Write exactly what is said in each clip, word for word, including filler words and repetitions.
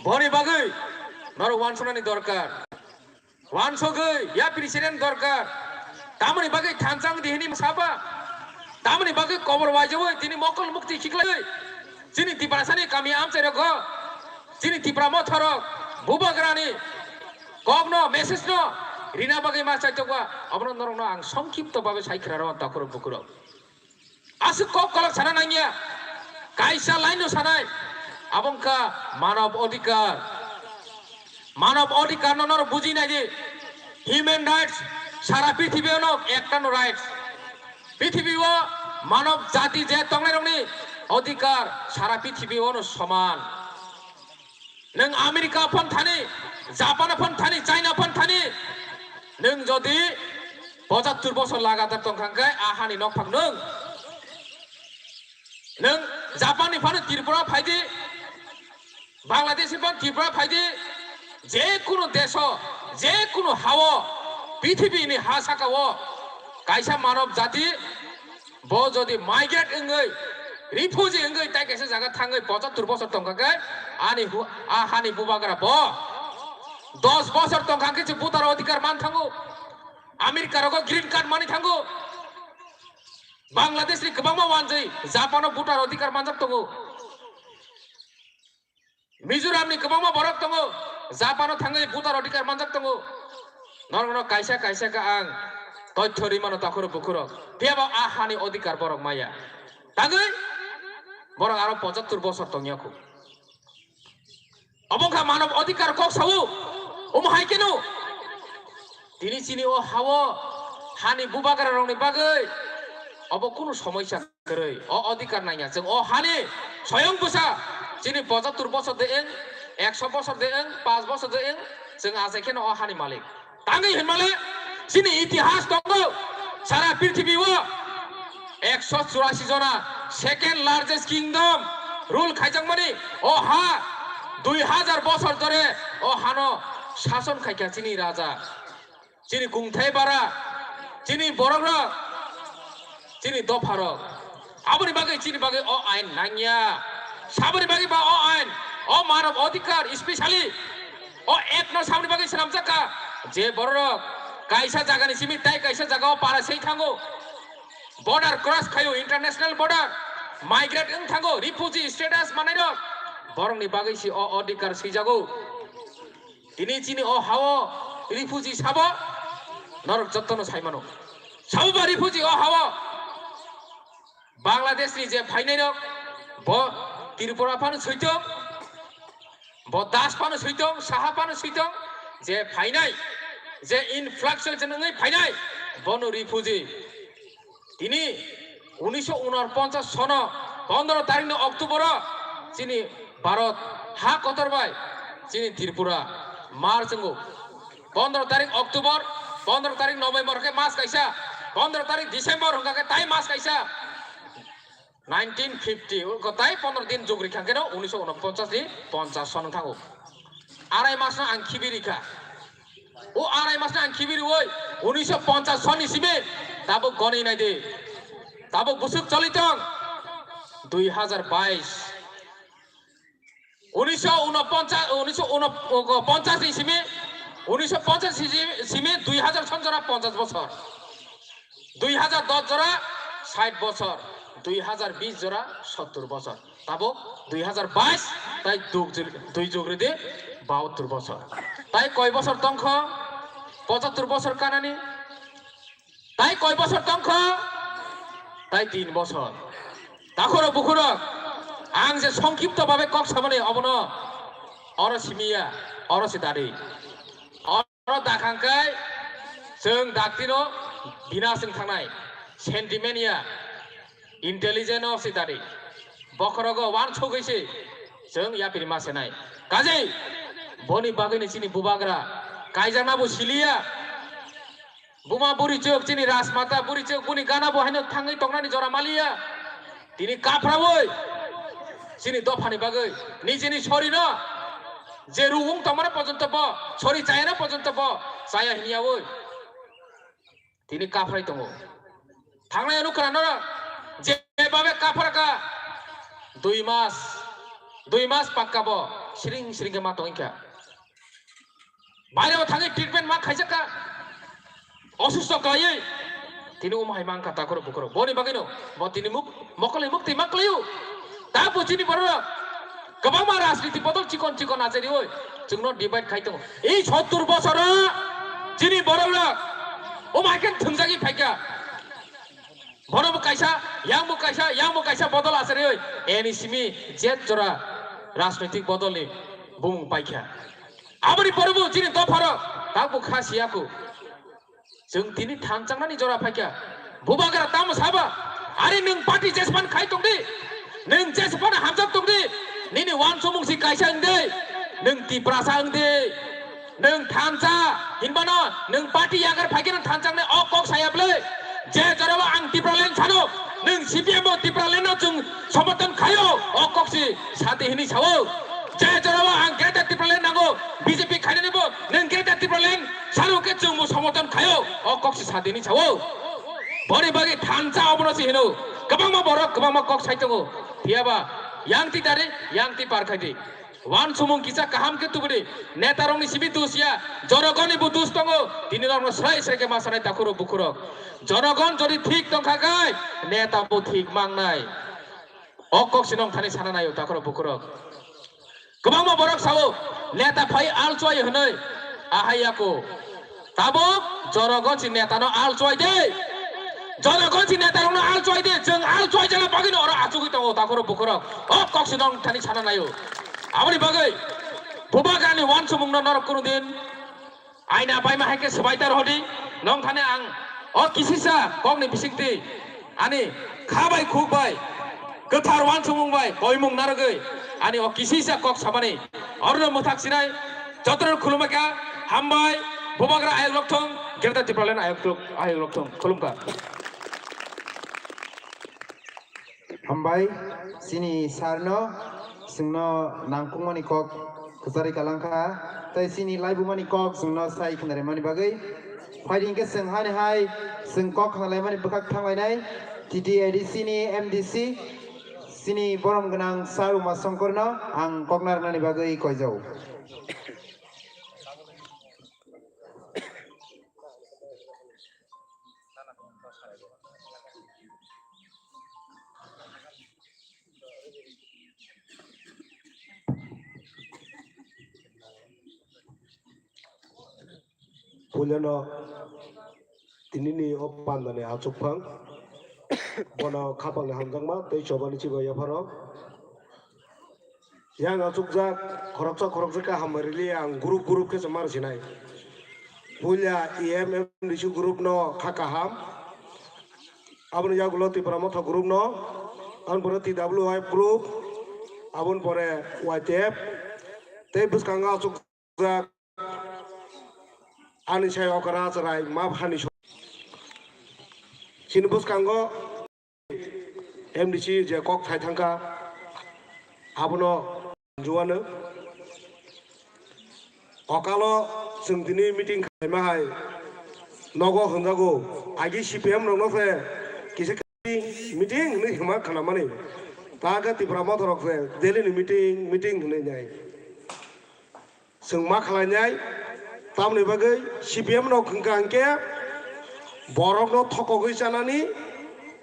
Boni bagwi norok wansuknani dorkar. Wansugwi ya president dorkar. Tamoni bagwi thansa wngdi hini saba. Tamoni bagwi kobor waijawi tini mokol mukti khiklai. Chini Tiprasani kami amchai rogo. Chini Tipra mothorok bubagrani kokno message no rina bagwi ma chaitokba. Abono norokno ang songkhipto babe sai khwna rw takhurok bukhurok. Aswk kok kolok sana nangya. Kaisa line no sanai. Abo wngkha manav adhikar. Manav adhikar no norok buji nai di. Human rights sara prithibi o no ekta no rights. Prithibi o manav jati je tongnai rokni adhikar sara prithibi o no soman. Nwng America phon thani, Japan phon thani, China phon thani, nwng jodi pochattur bosor lagatar tongkha hwnkhe a hani nokphak nwng. Nwng Japan ni phano Tripura phaidi, Bangladesh ni phano Tripura phaidi, je kunu deso, je kunu hao, prithibi ni ha saka o kaisa manav jati Bo jodi migrant wngwi, refugee wngwi tai kaisa jaga thangwi pochattur bosor tongkha khe ani hu-, a hani bubagra bo dos bosor tongkha khe se voter adhikar man thango. America rogo green card mani thango. Bangladesh ni kwbangma wanjwi Japan o voter adhikar manjak tongo. Mizoram ni kwbangma borok tongo, Japan o thangwi voter adhikar manjak tongo. Norokno kaisa kaisa khe ang toithyo rwi mano takhurok bukhurok. Phiya bo a hani adhikar borok maya. Tangwi borok aro pochattur bosor tongya khu. Obo wngkha manav adhikar kok sao. Omo hai keno? Tini chini o hao hani bubagra rokni bagwi obo kunu somoisa kwrwi. O adhikar nangya. Chwng o hani soyong bwsa chini pochattur bosor de eng, ekso bosor de eng, panch bosor de eng, chwng achai kheno o hani malik. Tangwi hinmale chini itihas tongo sara prithibi o ekso churasi jona second largest kingdom rule khaijakmani o ha dui hajar bosor dhore o hano sason khaikha chini raja. Chini kungthai bara, chini borok rok, chini dopha rok. Aboni bagwi chini bagwi o ain nangya. Saboni bagwi ba o ain, o manav adhikar, especially o act no saboni bagwi swnamjak kha. Je borok rok kaisa jaga ni simi tai kaisa jaga o para sei thango. Border cross khayo, international border, migrant wng thango, refugee status manai rok. Borok ni bagwi si o adhikar swijago. Tini chini o hao refugee sabo norok jotto no sai mano. Sabo ba refugee o hao Bangladesh ni je phainai rok bo Tripura phano soito, bo Das phano soito, Saha phano soito, je phainai je influx je nangwi phainai bono refugee. Tini unisho unoponchas sono pondro tarik ni October o chini Bharat ha kotor bai chini Tripura mar chwngo. Pondro tarik October, pondro tarik November khe mas kaisa, pondro tarik December hwnkha khe tai mas kaisa. Nineteen fifty, ko tai pondro din jug rikha khe no unisho unoponchas ni ponchas son thango. Arai mas no ang khibi rikha. O arai mas no ang khibi riwi unisho ponchas son ni simi tabuk goni nai di. Tabuk busuk choli tong. Dui hajar bais. Unisho unoponchas, unisho unoponchas ni simi, unisho ponchas ni simi dui hajar son jora ponchas bosor. Dui hajar dos jora sait bosor. Dui hajar bis jora sottur bosor. Tabuk dui hajar bais tai duk jil-, dui jug ridi bahattur bosor. Tai koi bosor tongkho? Pochattur bosor kanani. Tai koi bosor tongkho? Tai tin bosor. Takhurok bukhurok, ang je songkhipto babe kok samani obono oro simiya, oro si dadi. Oro dakhang kai chwng daktino bina chwng thangnai sentiment ya. Intelligent o si dadi. Bokhorogo wansugwi si chwng yapri ma senai. Kajei boni bagwini chini bubagra kaijakna bo siliya. Buma buri chwk chini rajmata buri chwk buni gana bo haino thangwi tongnani jora maliya. Tini kaphrawi chini dophani bagwi nijini sorino je rung tongmani porjonto bo sori chayana porjonto bo chaya hiniyawi. Tini kaphrai tongo. Thangnai ano khwna norok je babe kaphraka dui mas, Dui mas pakka bo siring siring khe ma tongwi kha. Baireo thangwi treatment ma khaijak kha. Osusto khlaiwi tini omo hai mang kha takhoro bukhoro. Boni bagwino bo tini muk mokol hai muk twi ma khlaio. Ta bo chini bororok kwbangma rajniti bodol chikon chikon achariwi chwngno divide khai tongo. Ei sottur bosoro chini bororok omo hai khe thwngjagwi phaikha. Bono bo kaisa, yang bo kaisa, yang bo kaisa bodol achariwi, ani simi jet jora rajnoitik bodolni bumung paikha. Aboni pore bo chini dopharo takbo kha siyaku. Chwng tini thanchaknani jora phaikha. Bubagra tamo saba, ari nwng party jespan khai tongdi, nwng jespan hamjak tongdi, nini wansomung si kaisa wngdi, nwng Tiprasa wngdi. Nwng thansa hinmano, nwng party yagar phaikhe nwng thansa wngnai o kok saya bwlwi. Je jorao ang Tipraland sano, nwng C P M o Tipraland no chwng somorthon khaio, o kok si sadi hinwi sao. Je jorao ang Greater Tipraland nango, B J P khainani bo nwng Greater Tipraland sano khe chwngbo somorthon khaio, o kok si sadi hinwi sao. Boni bagwi thansa obono si hino, kwbangma borok kwbangma kok sai tongo. Phiyaba yang ti dari, yang ti par khai di. Wansomung kisa kaham khe tubudi. Netarokni simi dus ya, jonogonni bo dus tongo. Tini norokno srai srai khe ma sanai takhurok bukhurok. Jonogon jodi thik tongkha khe neta bo thik mangnai. O kok si nong thani sana naio takhurok bukhurok. Kwbangma borok sao neta phai alchoi hwnwi ahai yako. Tabuk jonogon si netano alchoi de. Jonogon si netarokno alchoi de. Chwng alchoi jana bagwino oro achugwi tongo takhurok bukhurok. O kok si nong thani sana naio. Aboni bagwi Bubagrani wansomungno norok kunu din aina baima hai khe swbai ta rohdi. Nong thani ang o kisisa kokni bisingtwi ani kha bai khuk bai kwthar wansomung bai koimung narwgwi ani o kisisa kok samani orono mwthak sinai jotono khulumai kha. Hambai, Bubagra ayok lokthong, Greater Tipraland ayok lok-, ayok lokthong. Khulumkha. Hambai, chini sir no, chwngno nangkukmani kok kwcharwi kalangkha, tei chini laibumani kok chwngno sai khwnarimani bagwi. Phaidi hwnkhe chwng hani hai chwng kok khwnalaimani bwkhak thanglainai T T A D C ni M D C, chini borom gwnang sir Uma Songkorno ang kok narwknani bagwi koijao. Puilano tinini o pandani achukphang bono khapangni hamjakma tei chobani chibai yapharo. Yang achukjak khoroksa khoroksa khe hambai rili ang group group khe se mar sinai. Puila E M M D C group no kha kaham. Aboni yagulo Tipra Motha group no, aboni pore T W F group, aboni pore Y T F, tei bwskango achukjak ani sai okra chwrai ma phani so-, chini bwskango M D C je kok thai thangkha, abono juano. Okalo chwng tini meeting khlaima hai nogo hwnjago, agi C P M rokno se kisa meeting hwnwi hima khnamani. Ta khe Tipra Motha rok se daily ni meeting, meeting hwnwi nai. Chwng ma khlainai, tamoni bagwi C P M rok hwnkha hwnkhe borokno thokogwi chanani,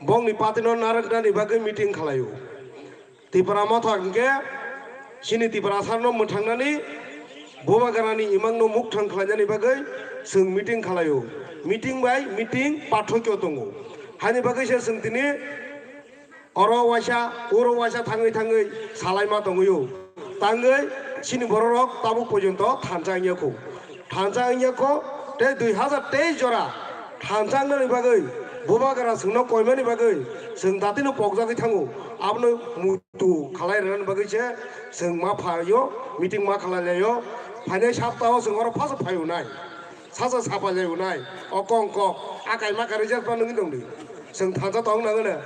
bongni party no narwknani bagwi meeting khlaio. Tipra Motha hwnkhe chini Tiprasa no mwthangnani, Bubagrani imangno mukthang khlainani bagwi chwng meeting khlaio. Meeting bai meeting pathokyo tongo. Haini bagwi se chwng tini oro waisa, oro waisa thangwi thangwi salaima tongwio. Tangwi chini bororok tabuk porjonto thansa wngya kho. Thansa wngya kho tei dui hazar teis jora thansa wngnani bagwi, Bubagra chwngno koimani bagwi chwng datino pokjagwi thango. Abono muitu khalai rwnani bagwi se chwng ma phaio, meeting ma khalai laio. Phainai saptao chwng oro phasa phai unai. Sasa sapai lai unai. O kong kok. Akai makai rijak phano wngwi tongdi. Chwng thansa tong nangwno.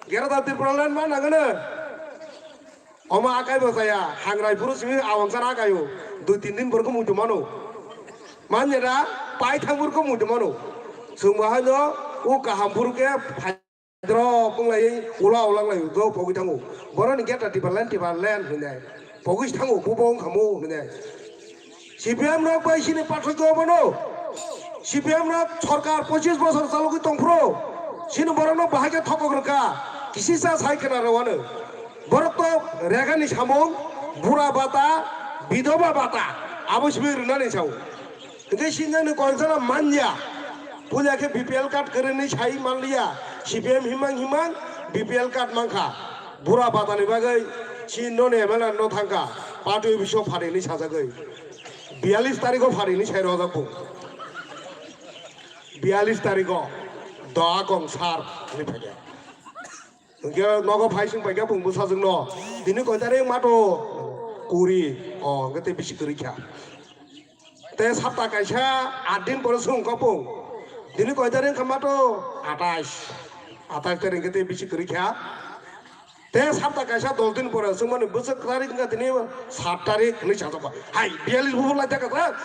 Greater Tipraland ma nangwno. Omo akai bo chaya, hangrai phuru simi awangsa na kaio, dui tin din borok muitu mano. Manya da, paithang borok muitu mano. Chwng bo haino, o kaham phuru khe phai drop wng lai ula ula lai drop pogwi thango. Boroni geta tipa len tipa len hinai. Pogwi thango bo bo wng khamu hinai. C P M rok bai sini pathakgo bono. C P M rok sorkar pochis bosor chalogwi tongphuru. Sini borokno bahai khe thokok rwkha. Kisisa sai khna rwano. Borok to regani samung, bura bata, bidoba bata. Abo simi rwnani sao. Hingke sinjani koinsana manya. Puja khe B P L card kwrwini sai manliya. C P M himang himang B P L card mankha. Bura batani bagwi si noni M L A no thangkha. Party office o pharini sajagwi. Biyalish tarikho pharini sai rojak bo. Biyalish tarikho. Doa kong sar ni phage. Hingke nogo phai sing paikha bung bwsajwkno. Tini koi tarik mato kuri. O, hingke tei bisi kwrwi kha. Te sapta kaisa aat din pore swng kha bung. Tini koi tarik wngkha mato atais. Atais tarik hingke tei bisi kwrwi kha. Te sapta kaisa dos din pore swngmani bwswk tarik wngkha tini sat tarik hinwi sajwkha. Hai, biyalish buphuru lai thangkha ta?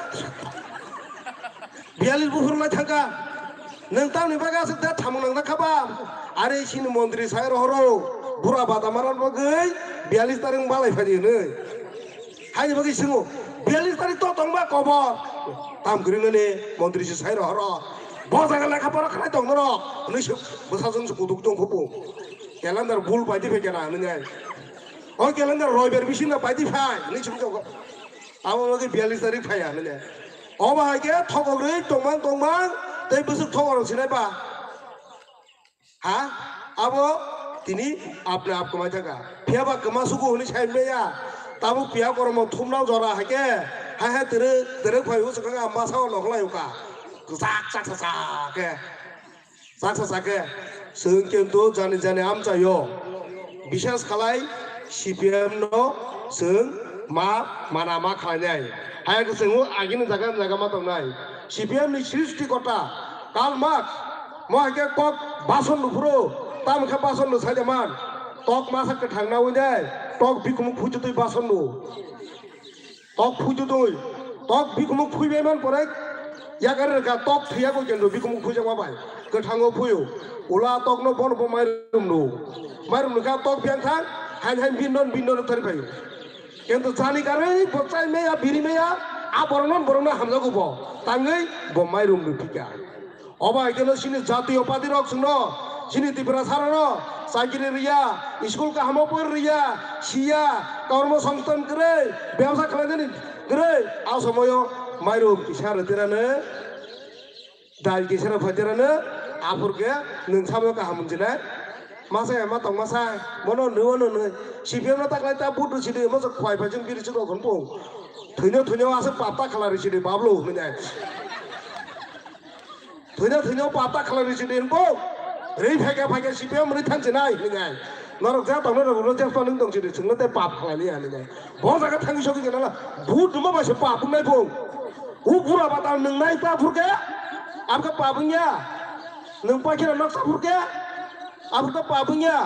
Biyalish buphuru lai thangkha. Nwng tamni bagwi aswk da thamung nang jakha ba? Are sini montri sai rohoro. Bura bata maran bagwi biyalish tarik balai phadi hinwi. Haini bagwi swngo, biyalish tarik to tongba kobor. Tam kwrwi nani montri se sai rohoro. Bo jaga lekha pora khlai tong norok. Hinwi se bwsajwng se kutuk tong khupu. Calendar bul paidi phai kena hinwi nai. O calendar roibar bisingo paidi phai hinwi swngo. Abo bagwi biyalish tarik phaiya hinwi nai. Obo hai khe thokok rwi tongmang tongmang tei bwswk thokok rok sinai ba. Ha? Abo tini apne ap kwmai thangkha. Phiya ba kwma sugo hwnwi sai manya. Tabuk piya koromo thumnao jora hai khe. Hai hai twrwk twrwk phai hwswk kha masa o nokhlai uka. Kwchak chak sa sa khe. Chak sa sa khe. Chwng kintu jani jani amchaio. Bisas khalai C P M no chwng ma mana ma khlainai. Hai khe chwng agini jaga jaga ma tongnai. C P M ni srishti kota Karl Marx. Mo hai khe kok bason nuphuru, tamo khe bason no sai de man. Tok masa kwthang nawi de, tok bikumuk phuitutwi bason no. Tok phuitutwi, tok bikumuk phuibai man pore, yakar rwkha tok thwiya koi kendo bikumuk phuijakma bai. Kwthango phuio, ula tok no bono bo mairum no. Mairum no kha tok biang thang, hain hain bin non bin non thari phaio. Kento jani karwi bo chai maya, biri maya, a borok non borok no hamjago bo. Tangwi bo mairum no phika. Obo hai kheno chini jatiyo party rok chwngno, chini Tiprasa rokno chakiri riya, school kahamo pori riya, siya, kormo songsthan kwrwi, bebsa khlainani kwrwi, a somoyo mairum kisa rwtirano, dal kisa rw phatirano, aphur khe nwng samo kaham wngsinai. Masa ya ma tong masa, mono nwi, ono nwi. C P M no taklai ta vote rw sidi, moso khwai phai chwng biri chwng rok hwn pung. Thwino, thwino aswk pap ta khala rw sidi, bablo hwnwi nai. Thwino thwino pap ta khlai rw sidi hinbo. Rwi phaikha phaikha C P M rwi thansinai hinwi nai. Norok je tongno rw rw je tongno tong sidi chwngno tei pap khlai liya hinwi nai. Bo jaga thangwi sogwi gana la. Bhut numa bai se pap wngnai bo. U bura bata nwngnai ta phurkhe. Abkhe pap wngya. Nwng pakhira noksa phurkhe. Abkhe pap wngya.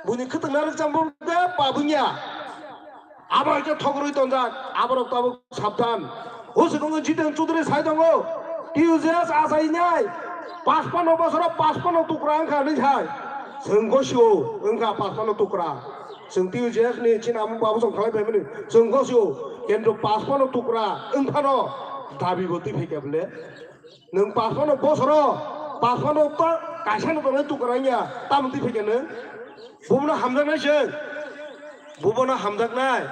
Buini khwtwng narwk cham phurkhe pap wngya. Abo hai khe thok rwi tonjak, aborok tabuk sabdan. O se tongo Jiten Chaudhary sai tongo, T U J S achai nai, pachpano bosoro pachpano tukra wngkha hinwi sai. Chwng gosio wngkha pachpano tukra. Chwng T U J S ni chini amung babu song khalai phaimani. Chwng gosio, kintu pachpano tukra wngphano dabi bo twi phaikha bwle. Nwng pachpano bosoro, pachpano ta kaisano tongnai tukra wngya, tamo twi phaikha nwng? Bubono hamjaknai se. Bubono hamjaknai.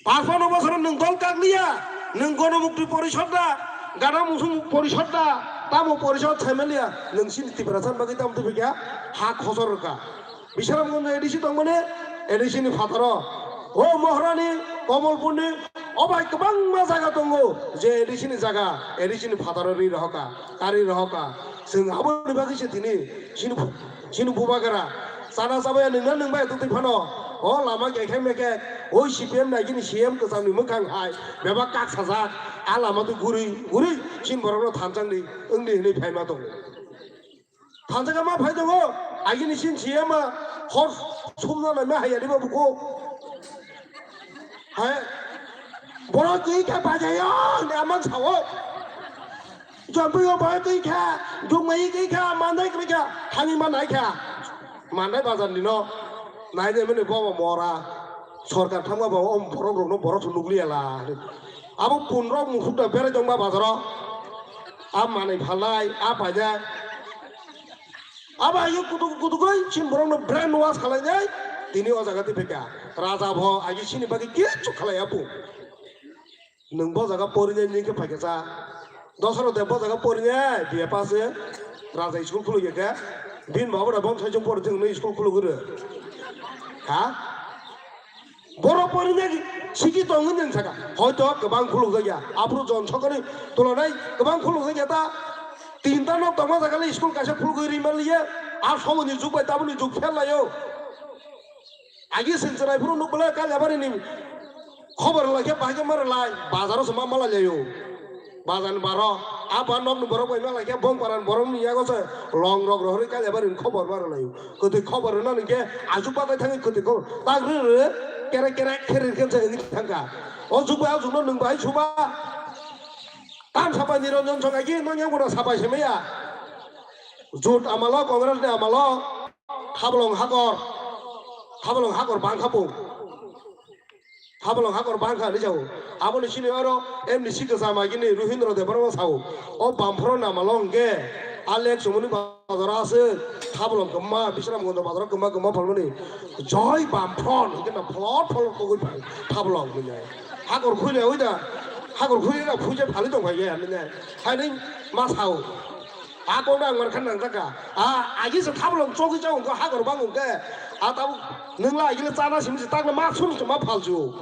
Pachpano bosoro nwng dol kakliya, nwng Gonomukti Porishod da, Gana Musung Porishod da, tamo Porishod saimaliya, nwng chini Tiprasa ni bagwi tamo twi phaikha, ha khosor rwkha. Bisramganj A D C tongmani, A D C ni phataro. O Mohrani, Komolpurni, o bai kwbangma jaga tongo, je A D C ni jaga, A D C ni phataro ri rohoka, kari rohoka. Chwng aboni bagwi se tini, chini, chini bubagra. Chana chabaya nwngna nwngbai tongtwi phano. O lama kekhe mekhe, o C P M naigini C M kwchangni mwkhang hai, bebak kak sajak. A lama twi guri, guri, chini borokno thanchangni, wngni hinwi phaima tongo. Thansa khe ma phai tongo, agini sin siya ma hor sumna nai ma haya diba buko. Hai, borok twi khe bajayo, ne amang sao. Champion bai twi kha, jumai twi kha, mandai twi kha, thani manai kha. Mandai bazar ni no, nai de mene bobo mora. Sorkar thangma bo om borok rok no borok su nukliya la. Abo pun rok mukhuk da bere jong ba bazaro. A manai phalai, a paja. Abo ayo kutuk kutuk oi chin borok no brain wash khalai nai. Tini o jaga twi phika. Raja bo agi sini bagi kichu khalai apu. Nwng bo jaga porinai nini khe phaikha cha. Dosaro de bo jaga porinai B A pass se raja school khuluk ya khe. Bini baba da bom sai chong pori thwng nai school khuluk guru. Ha? Borok porinai siki tong wng saka. Hoito kwbang khuluk jak ya. Aphuru jon sokoni tulonai kwbang khuluk jak ya ta. Tinta nok tongma jaga le school kaisa khuluk ri man liya. A somoni juk bai tabuni juk phel laio. Agi sing chwrai phuru nuk bwlai Kaliabari ni khobor lai khe bahai khe ma rwlai, bazaro se ma malai laio. Bazar ni baro, a ba nok ni borok bai malai khe bong paran borok ni yago se long rok rohorwi Kaliabari ni khobor ma rwlaio. Kwtwi khobor rwna ni khe ajuk batai thangwi kwtwi khobor. Tak rw rw, kerek kerek khe rw khe se wngwi thangkha. O juk bai a juk no nwng bahai suba. Tam sapai Niranjan Song agi no yang guna sapai se maya. Jut amalo, Congress ni amalo. Thabolong hakor, thabolong hakor bangkha bo. Thabolong hakor bangkha hinwi sao. Aboni sini oro M D C kwcham agini Ruhindra Debbarma sao. O Bamphoro namalo hwnkhe a lek chumuni bazaro aswk thabolong kwma, Bisramganj bazaro kwma kwma phalmani. Joi Bamphoro hwnkhe na phlot phlot kogwi phai thabolong hinwi. Hakor khuile oida, hakor khuile na phuja phali tong phai ya hinwi. Haini ma sao. A kok na ang mankha nang taka. A agi se thabolong chogwi chao hwnkha hakor bang hwnkhe. A tabuk nwng la agi le chana simi se tak le ma sum se ma phalchu.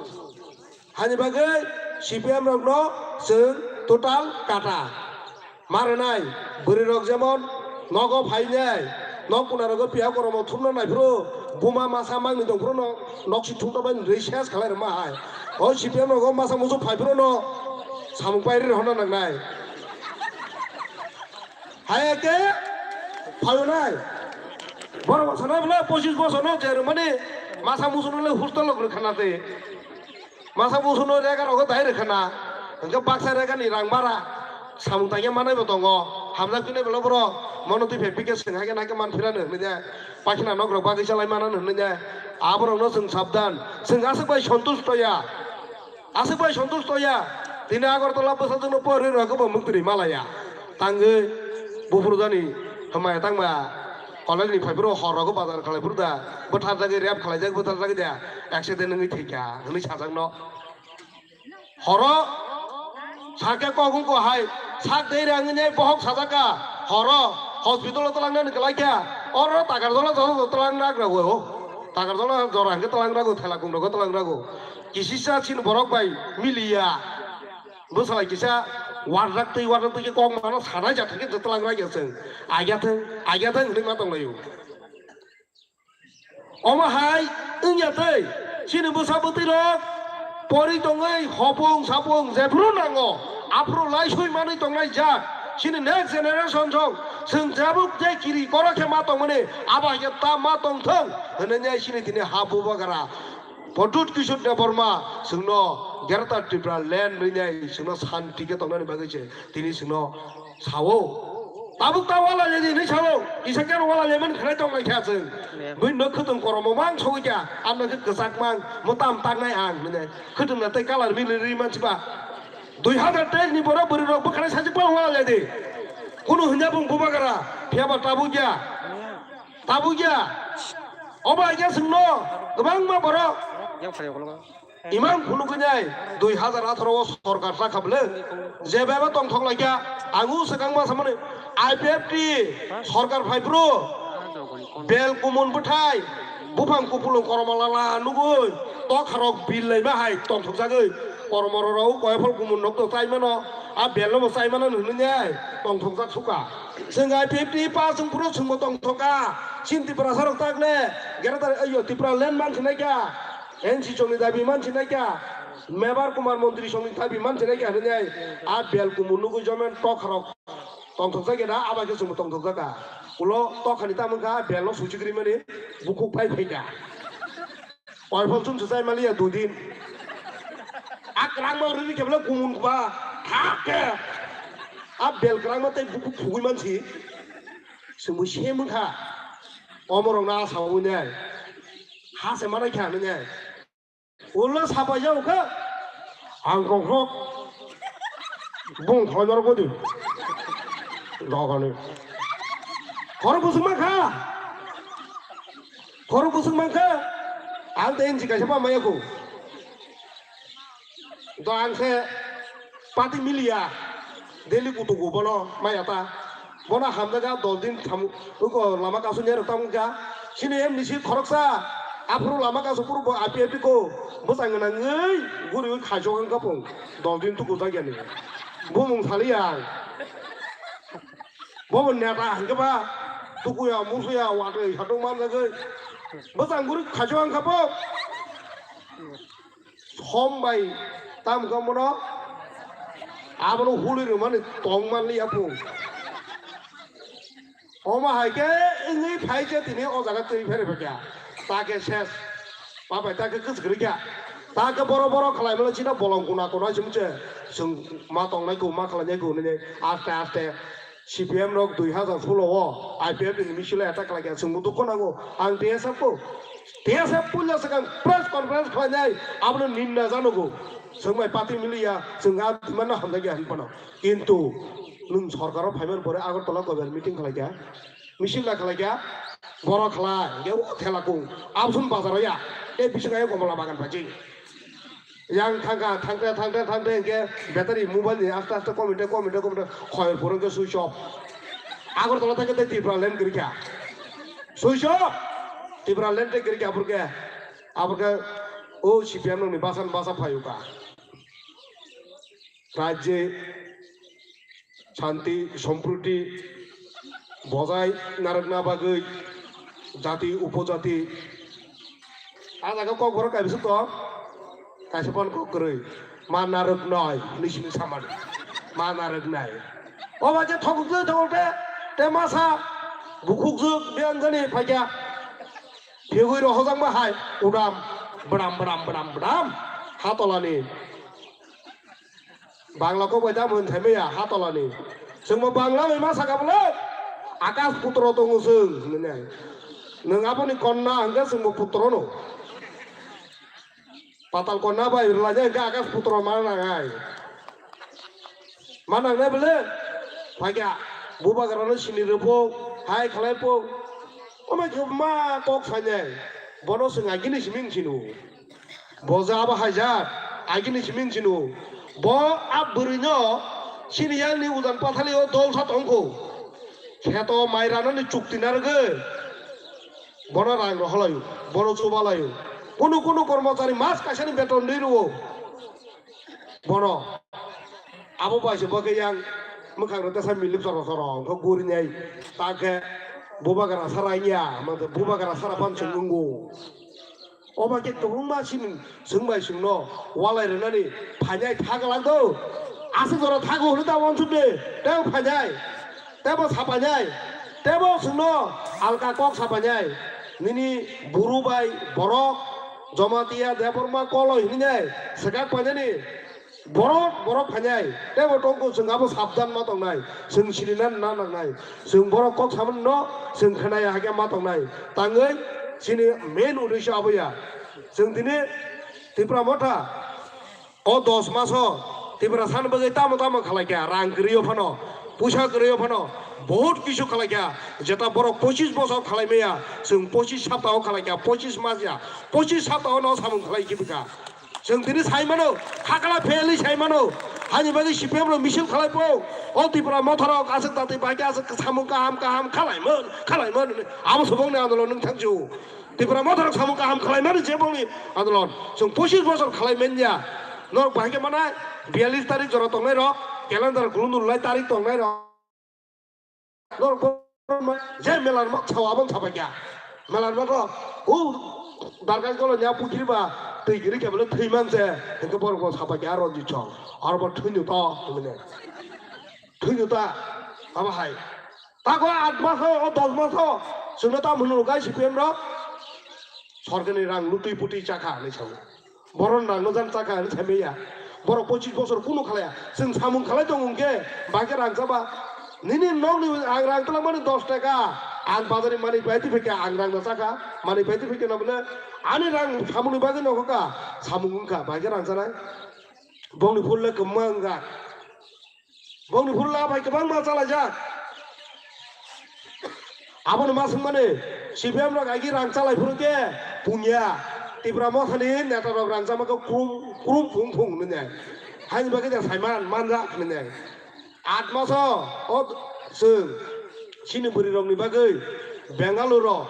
Hani bagwi C P M rok no chwng total kata. Ma rwnai bwrwi rok jemon nogo phainai nok kuna rogo piya koromo thumna naiphuru buma masa mangni tongphuru no nok si thumna bai rwi ses khalai rwma hai. O C P M rogo masa musu phaiphuru no samung pai rwi honna nangnai. Hai ke phalnai. Borok sana bwle pochis bosor no je rwmani masa musuno le hostel rok rwkha na tei. Masa musuno rega rogo dai rwkha na. Hwnkhe baksa rega ni rang bara samung tangya manai bo tongo. Hamjak pinai bwle borok mono twi phai bikhe swng hai khe nai khe man phirano hinwi de. Pakhina nok rok bagwi chalai manano hinwi de. Aborok no chwng sabdan. Chwng aswk bai sontusto ya. Aswk bai sontusto ya, tini Agartala bwsajwkno porwi rwkhe bo muktwrwi malaya. Tangwi buphuru jani hamya tangma college ni phaiphuru hor rogo bazar khalai phuru da, bwtharjagwi rape khalaijak, bwtharjagwi da, accident wngwi thwikha hwnwi sajakno. Horo sakhe kok wngkha hai, sak dei rangwi nai bohok sajaka, horo hospital o twlangnani kwlaikha, oro Takarjala jora jora twlang ragra o, Takarjala jora hwnkhe twlang rago, Thela Kungrogo twlang rago. Kisisa chini borok bai miliya. Bwsalai kisa warrak twi warrak twi khe kok mano sanai ja thangkhe twlang rai ya chwng. Agya thang, agya thang hwnwi ma tonglaio. Omo hai wngya twi chini bwsa bwtwi rok pori tongwi hopung sapung jephru nango aphuru laisui manwi tongnai jak. Chini next generation song chwng jabuk je kiri koro khe ma tongmani abo hai khe ta ma tongthung hwnwi chini tini ha bubagra. Pradyut Kishore Debbarma chwngno Greater Tripura Land rinai chwngno santi khe tongnani bagwi se tini chwngno sao. Tabuk ta wala le di hinwi sao. Kisa khe wala le man khlai tong lai kha chwng. Bui nok khwtwng koromo mang sogwi kha. Amno khe kwchak mang, mwtam taknai ang hinwi. Khwtwng na tei colour mili ri man siba. Dui hazar teis ni borok bwrwi rok bwkhanai sajwk phano wala le di. Kunu hwnja bung bubagra. Phiya ba tabuk ya. Tabuk ya. Obo hai khe chwngno kwbangma borok. Yang phai ulo. Imang phunugwi nai dui hazar atharo o sorkar chakha bwle. Je beba tongthok laikha, ang o swkang ma samani I P F T sorkar phaiphuru bel kumun bwthai buphang kupulung kormo lala nugwi tokharok bil laima hai tongthokjagwi kormo rorok koiphol kumun nokto chaimano a belno bo chaimano hinwi nai tongthokjak sukha. Chwng I P F T pass wngphuru chwngbo tongthokha. Chini Tiprasarok takle greater, ayo, Tipra land mankhinai kha. N C chongni dabi mankhinai kha, Mebar Kumar Montri chongni dabi mankhinai kha hinwi a bel kumun nugwi jomen tokharok tongthokjak ya da, abo khe chwngbo tongthokjak kha. Ulo tokhani tamo wngkha belno suchigri mani bukhuk phai phaikha. Koiphol chum se chai maliya dudin. A kwrang bo riri khe bole kumun ba thak khe. A belkrangma tei buku phugwi mansi. Chwngbo se mangkha. Omorokno a sawi nai. Ha se manai kha hinwi nai. Ulo sapai ya ukha. Ang kok kok. Bung thoi norok bodi. Dogani. Khoro busuk mangkha. Khoro busuk mangkha. Ang tei enji kaisa pamaya khu. Do ang khe pati miliya, daily kutuku bono maya ta. Bono hamjaga dol din tham, uko lama kasu nyero tamo kha. Sini M D C khoroksa, aphuru lama kasu puru bo api api ko, bwsang nangwi guri khaichok ang kapung, dol din tuku jagyani. Bumung sali ang. Bobo neta hingke ba, tukuya, musuya, watwi, satung manjagwi. Bwsang guri khaichok ang kapung. Som bai tam kha bono, abono hului rwmani tong manliya pung. Omo hai khe wngwi phai khe tini o jaga twi pherwi phaikha. Ta khe ses. Ma bai ta khe kwchwk rwkha. Ta khe boro boro khlai mano chini bolong kuna kuna se mungse. Chwng ma tongnai kho, ma khlainai kho hinwi aste aste. C P M rok dui hazar solo o I P F ni misil attack khlai kha, chwngbo dukho nango. Ang T S F ko, T S F puila swkang press conference khlainai, abono ninda janogo. Chwng bai pati miliya, chwng a demand no hamjakya hinwi phano. Kintu nwng sorkar o phaimani pore Agartala koibar meeting khlai kha, misil da khlai kha, boro khlai, hingke o thela kung, absum bazar o ya, tei bising ayo Komla Bagan phaji. Yang thangkha, thangte, thangte, thangte, hingke battery mobile ni aste aste komite, komite, komite, khoyor puro hingke switch off. Agartala thangke tei Tripura land kwrwi kha. Switch off! Tripura land tei kwrwi kha, aphurke, aphurke, o C P M nokni basa, basa phaiyuka. Rajye shanti, sompriti, bojai narwkna bagwi jati, upojati. A jaga kokborok kaisa tong, kaisa phan kok kwrwi. Ma narwknai, hinwi simi samani. Ma narwknai. O ba je thokjwk thokte, te masa bukhukjwk biyang jani phaikya. Phegwi rohojak ma hai, udam, bwdam, bwdam, bwdam, bwdam. Ha tolani. Bangla kok bai tamo hwn thaimaya ha tolani. Chwngbo Bangla bai ma saka bwle? Akash putro tongo chwng, hinwi nai. Nwng aboni konna hwnkhe chwngbo putro no. Patal konna bai rwlainai hwnkhe Akash putro ma nangnai. Ma nangnai bwle? Phaikha, bubagrano sini rwpho, hai khlai pho. Omo khe ma kok sainai. Bono chwng agini simi wng sino. Bo ja abo haijak, agini simi wng sino. Bo a bwrwino sini yakni ujan pathalio dol sa tongkho. Kheto mai ranani chukti narwgwi bono rang roholaio, bono chubalaio. Kunu kunu kormochari mas kaisani beton rwi rwo. Bono abo bai se bo khe yang mwkhang rw tesa milip choro choro wngkha gurinai. Ta khe bubagra sara wngya, mangkhe bubagra sara phan chwng wngo. Obo khe kwbangma sini chwng bai chwngno walai rwnani phainai tha glak do. Aswk jora thago hwnwi ta uansuk de, tei phainai, tei bo sapainai, tei bo chwngno alka kok sapainai. Nini buru bai borok Jamatia Debbarma Koloi hwnwi nai swkak painani. Borok, borok phainai, tei bo tongkho chwng abo sabdan ma tongnai, chwng sirina na nangnai, chwng borok kok samani no chwng khnaya hakhe ma tongnai, tangwi chini main uddesho abo ya. Chwng tini Tipra Motha o dos maso Tipra sani bagwi tamo tamo khlai kha, rang kwrwi o phano, puisa kwrwi o phano, bahut kisu khlai kha, jeta borok pochis bosor khlai maya, chwng pochis sapta o khlai kha, pochis mas ya, pochis sapta o no samung khlai kibika. Chwng tini sai mano, khakla phelwi sai mano. Hani bagwi C P M rok misil khlai po. O Tipra Motha rok aswk dati bai khe aswk samung kaham kaham khlai mon, khlai mon. Abo subong ni andolon nwng thang ju. Tipra Motha rok samung kaham khlai mani je bongni andolon. Chwng pochis bosor khlai men ya. Norok bai khe mana biyalis tarik jora tongnai rok, calendar kulun dulai tarik tongnai rok. Norok bo je melar ma thawa abon thapai kya. Melar ma to, o dargai golo nya pukhiri ba twi giri kya bole thwi man se. Hingke borok bo sapai kya Ranjit song. Aro bo thwinyo to, hwnmane. Thwinyo ta, abo hai. Tako at mas o, o dos mas o, chwngno ta mwnwi rwkha C P M rok. Sorkar ni rang lutwi putwi chakha hinwi sao. Boron rang no jan chakha hinwi saimaya. Borok pochis bosor kunu khalaya. Chwng samung khalai tongo hwnkhe, bahai khe rang chaba. Nini nokni ang rang twlangmani dos taka. Ang bazarni manwi pai twi phaikha, ang rang da chakha. Manwi pai twi phaikha na bwle. Ani rang samungni bagwi nokho kha. Samung wngkha, bahai khe rang chanai. Bongni phul le kwbangma wngkha. Bongni phul le bai kwbangma chalaijak. Abono ma swngmani, C P M rok agi rang chalai phuru khe punya. Tipra mothani neta rok rang chama khe krum, krum phung phung hwnwi nai. Haini bagwi da saiman, manjak hwnwi nai. Aat maso, o chwng, chini bwrwi rokni bagwi Bengaluru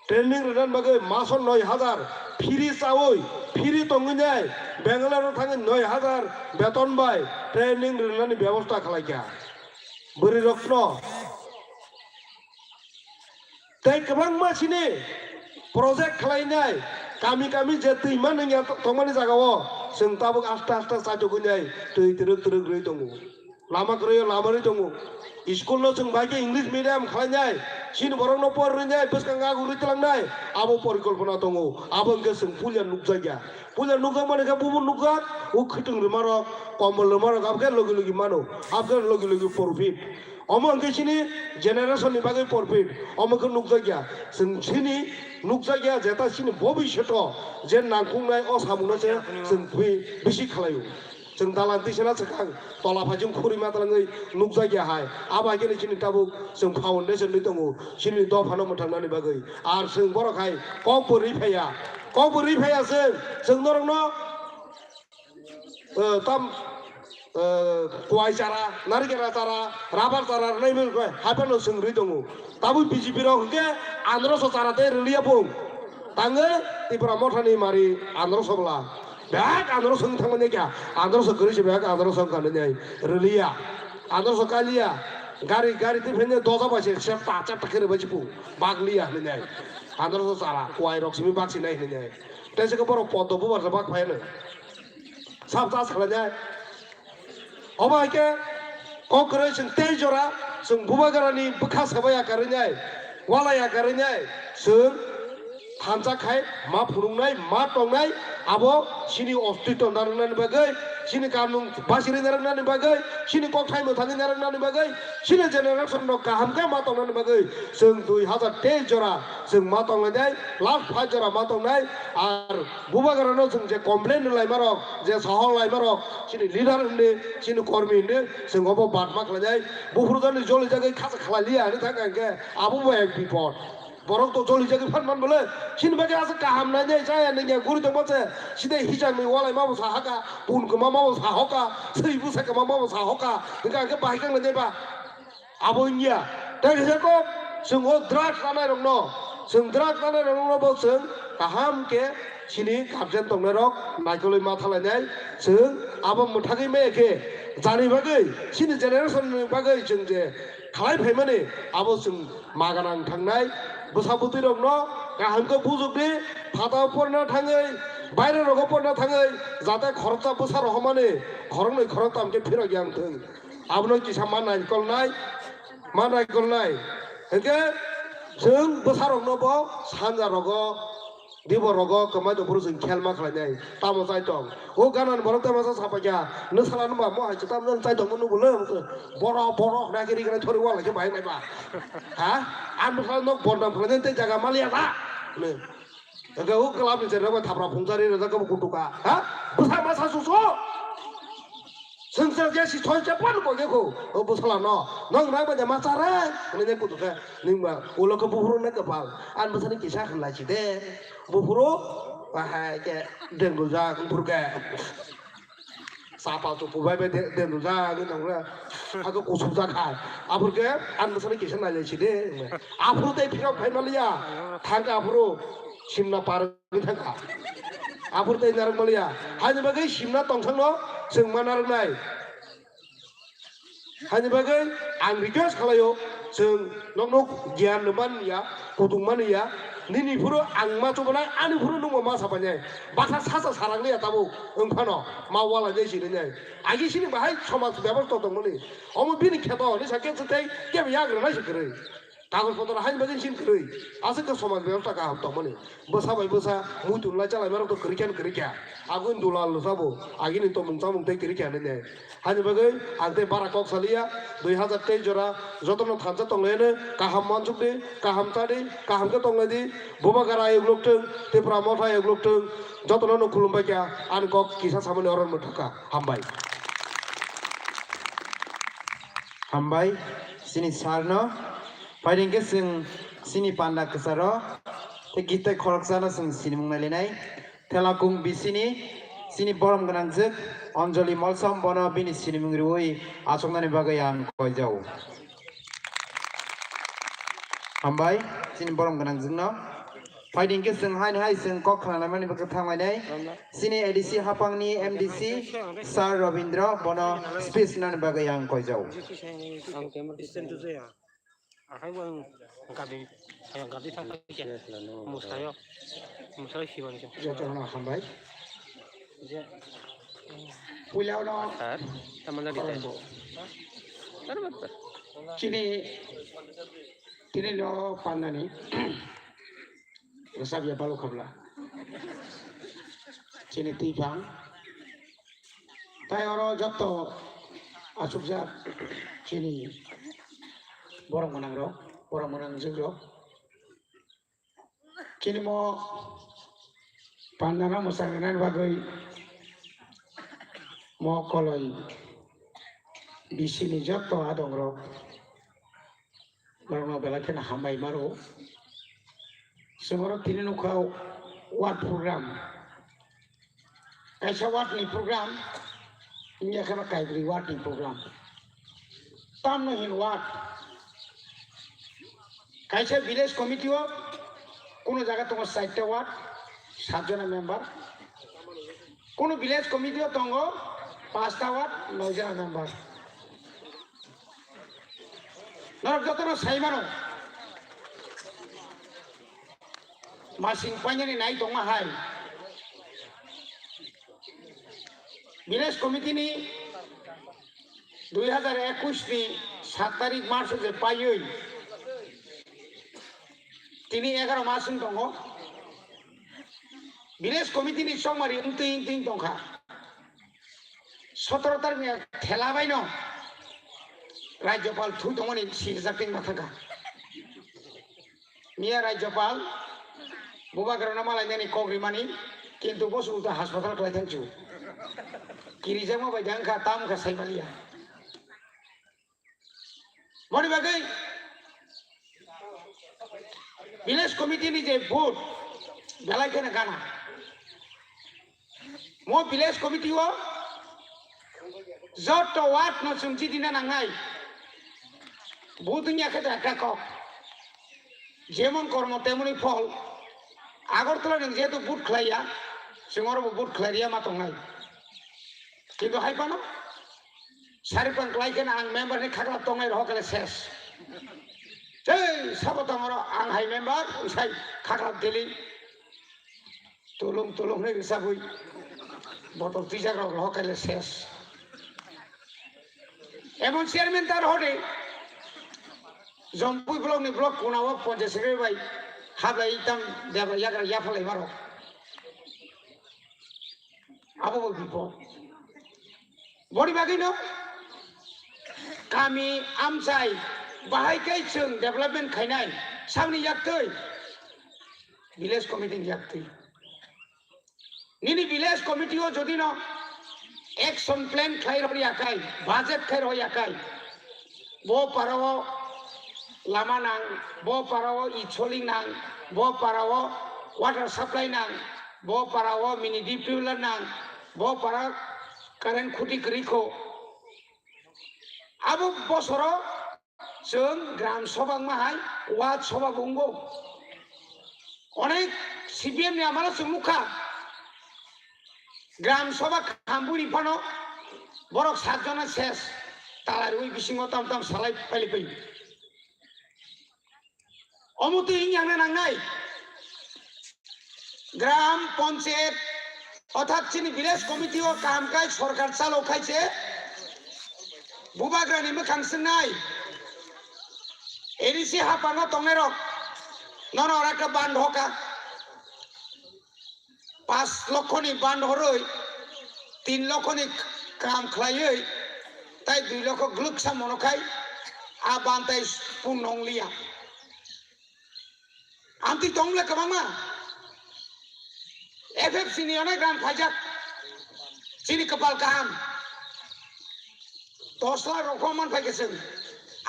training rwna bagwi maso noi hazar free chaui, free tongwi nai, Bengaluru thangwi noi hazar beton bai training rwnani bebosta khlaikha. Bwrwi rokno tei kwbangma sini project khlainai, kami kami je twima nungya tongmani jagao chwng tabuk asta asta chachugwi nai twi twrwk twrwk rwi tongo. Lama kwrwi lama rwi tongo. School no chwng bai khe English medium khlainai, chini borok no por rwnai, bwskang agu rwi tlangnai, abo porikolpona tongo. Abo hwnkhe chwng puila nukjakya. Puila nukjak mani khe bubu nukjak, o khwtwng rwma rok, kombol rwma rok, abo khe logi logi mano, abo khe logi logi profit. Omo hwnkhe chini generation ni bagwi profit, omo khe nukjakya. Chwng chini nukjakya jeta chini bobisyoto je nangkuknai o samungno se chwng twi bisi khlaio. Chwng dalan tisana swkang tola phaichung khurima twlangwi nukjakya hai. Abo hai kheno chini tabuk chwng foundation ri tongo chini dophano mwthangnani bagwi. Ar chwng borok hai kokbo ri phaiya, kokbo ri phaiya chwng, chwng norokno eh, tam, eh, kuai chara, narikela chara, rabar chara rwnai mil khe haphano chwng rwi tongo. Tabuk B J P rok hwnkhe androso chara tei rwliya bung. Tangwi Tipra mothani mari androso bwla. Bek androso wng thangmani kya? Androso kwrwi se bek androso wngkha nini rwliya. Androso kaliya. Gari, gari twi phainya doja bai se chepta chepta khe rwbai se bung. Bagliya hwnwi nai. Androso chara kuai rok simi bak sinai hwnwi nai. Tei se khe borok poddo bubar se bak phaiya nai. Sab ta salainai. Obo hai khe kok kwrwi chwng tei jora chwng bubagrani bwkha sabai ya karwi nai, walai ya karwi nai chwng thansa khai ma phunuknai, ma tongnai, abo chini ostitw narwknani bagwi, chini kanmung basi rwi narwknani bagwi, chini kokthai mwthangwi narwknani bagwi, chini generation rok kaham khe ma tongnani bagwi chwng dui hazar teis jora chwng ma tonglainai, last five jora ma tongnai, ar Bubagrano chwng je complain rwlaimarok, je sohor laimarok, chini leader hwnwi, chini kormi hwnwi, chwng obo badma khlainai. Buphuru jani jolijagwi khacha khlai liya hwnwi thangkha hwnkhe abo bo ek bipod. Borok to jolijagwi phan man bole, chini bagwi aswk kaham nainai chaya nungya guri tongma se, side hichangni walai mabo sa haka, pun kwma mabo sa hoka, swi bwsa kwma mabo sa hoka, hwnkha hwnkhe bahai kang lainai ba. Abo wngya. Tei khe kok chwng o drugs chanai rokno, chwng drugs chanai rokno bo chwng kaham khe chini guardian tongnai rok naikolwi ma thalainai. Chwng abo mwthagwi maya khe jani bagwi chini generation ni bagwi chwng je khlai phaimani abo chwng ma gwnang thangnai. Bwsa bwtwi rokno kaham khe bujukdi, phatao porna thangwi, baire rogo porna thangwi, jate khoroksa bwsa rohormani khoroknwi khoroktam khe phirok yang thung. Abono kisa ma naikolnai, ma naikolnai. Hwnkhe chwng bwsarokno bo sanja rogo, dibo rogo kwmai tongphuru chwng khel ma khlainai. Tamo chai tong. O ganani borok tei masa sapaikha. Nwsala nw ba mo hai se tamo chai tongmo nw bo le. Boro, boro hwnai khe rigra thori wala khe bahai nai ba. Ha? Ang bwsala nok bondam khlainai tei jaga maliya da. Hwnkhe o club ni cherrok bai thapra phungsa ri rwjak khe bo kutuka. Ha? Bwsa masa susu. Swngchar je si soi se pan ko je ko. O bwsala no. Nong rang bai ma cha re. Hwnwi ne kutuk khe. Ning ba ulo khe buphuru ne kwpal. Ang bwsani kisa khlai si de. Buphuru. Bahai khe dengujak buphuru khe. Chapa chupu bai bai de-, den rwjak wngwi tongo. Hakhe kusubjak hai. Aphuru khe ang bwsani kisa nailai si de. Aphuru tei phirok phai maliya. Thangkha aphuru simna par wngwi thangkha. Aphuru tei narwk maliya. Haini bagwi simna tongsangno chwng ma narwknai. Haini bagwi ang request khlaio, chwng nokno giyan rwmani ya, kutung mani ya, nini phuru ang ma chubanai, ani phuru nwngbo ma sapainai. Basa sasa sarang liya tabuk, wng phano ma wala jai sinai. Agi sini bahai somaj bebosta tongmani. Omo bini kheto hinwi sakhe chwng tei kebo yak rwnai se kwrwi. Kagoj potro haini bagwi sin kwrwi. Aswk khe somaj bebosta kaham tongmani. Bwsa bai bwsa muitu lai chalai marok to kwrwi khe kwrwi kha. Aguni dulal rwsabo agini tomung chamung tei kwrwi kha nini. Haini bagwi ang tei bara kok saliya, dui hazar teis jora jotono thansa tonglaino kaham mansukdi, kaham chadi, kaham khe tonglaidi. Bubagra ayuk lokthung, Tipra Motha ayuk lokthung, jotono no khulumbai kha, ani kok kisa samani oro mwthakha. Hambai. Hambai, chini sir no. Phaidi hwnkhe chwng chini panda kwcharo tei gittai khoroksano chwng sinimung nailainai. Thelakung bisini chini borom gwnangjwk Anjali Molsom bono bini sinimung rwui achuknani bagwi ang koijao. Hambai, chini borom gwnangjwkno. Phaidi hwnkhe chwng haini hai chwng kok khwlanglaimani bagwi thanglainai. Chini A D C hapangni M D C Sir Robindra bono speech nani bagwi ang koijao. Akhai bo ang gadi, ang gadi thang khe musayo, musayo siwan se. Jotono hambai. Je. Puila ono sir, tamala di sir. Khorang bo. Sir, bat sir. Chini, chini no pandani. Resap ya balu khabla. Chini twi phang. Tai oro jotto achukjak chini borom gwnang rok, borom gwnang jwk rok. Chini mo pandana mwchang rwnani bagwi mo koloi bisini jotto adong rok. Borokno belai kheno hambai maro. Chwng oro tini nukha ward program. Kaisa ward ni program, wngya kheno kaibrwi ward ni program. Tamno hin ward? Kaisa village committee o kuno jaga tongo chaita ward, sat jona member. Kuno village committee o tongo pasta ward, noi jona member. Norok jotono sai mano. Masing painani nai tongma hai. Village committee ni dui hazar ekush ni sat tarik March o je paiwi tini egaro mas wng tongo. Village committee ni chongmari wngtwi wngtwi tongkha. Sotoro tarik ni thela baino Rajyapal thwi tongmani sijak twi ma thangkha. Miya Rajyapal bubagrano malainani kok rimani, kintu bosu uta haspatal khlai thangchu. Kirijakma bai da wngkha, tam wngkha saimaliya. Boni bagwi village committee ni je vote belai kheno gana. Mo village committee o jotto ward no chwng chidina nangnai. Vote wngya khe to ekta kok. Jemon kormo temoni phol. Agartala nwng jehetu vote khlaiya, chwng oro bo vote khlai riya ma tongnai. Kintu hai phano sari pang klai khe ang member ni khaklap tongnai rohor khe ses. Tei sabo tongoro ang hai member, sai khaklap deli. Tulung tulung ni risabui botol twijak rok rohor khe ses. Emon chairman tar hode Jompui block ni block kuna o ponchayat secretary bai hablai tam deba yagra yaphalai maro. Abo bo bipod. Boni bagwi no kami amchai bahai kai chwng development khainai sabni yaktwi village committee ni yaktwi. Nini village committee o jodi no action plan khlai rw yakai, budget khai rw yakai, bo para o lama nang, bo para o e-tolling nang, bo para o water supply nang, bo para o mini deep well nang, bo para current khuti kwrwi kho. Abo bosoro chwng gram sobha wngma hai ward sobha bo wngo. Onek C P M ni amalo chwng nukha. Gram sobha khambui ni phano borok sat jona ses, tala rwi bisingo tam tam salai paili pai. Omo twi wngya nangnai. Gram panchayat orthat chini village committee o kaham khai sorkar chalo khai se bubagra ni mwkhang swngnai. A D C hapango tongnairok nono oro ekta band hoka. Pas lokhoni band horoi, tin lokhoni kam khlaioi, tai dui lokho glwksa mono khai, a band tai purno wngliya. Amtwi tongmle kwbangma. F F C ni onek ran khaijak. Chini kwpal kaham. Dos lakh rok man phaikhe chwng.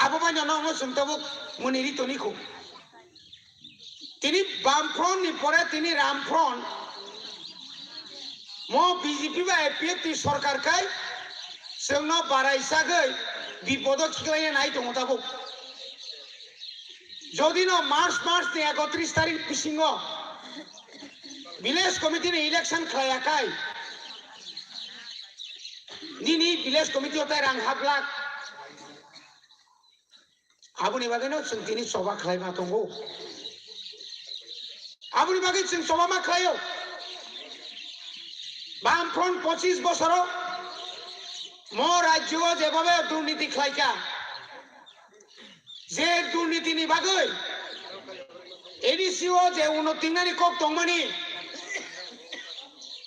Abo bai nono chwng tabuk mwnwi ri toni khu. Tini Bam Front ni pore tini Ram Front. Mo B J P bai I P F T sorkar kai chwngno barai sagwi bipodo khiklaina nai tongo tabuk. Jodi no March, March ni ekotris tarik bisingo village committee ni election khlaiya kai, nini village committee o tai rang haplak. Aboni bagwi no chwng tini choba khlai ma tongo. Aboni bagwi chwng choba ma khlaio. Bam Front pochis bosoro mo rajyo o jebhabe durniti khlaika, je durniti ni bagwi A D C o je unotingnani kok tongmani,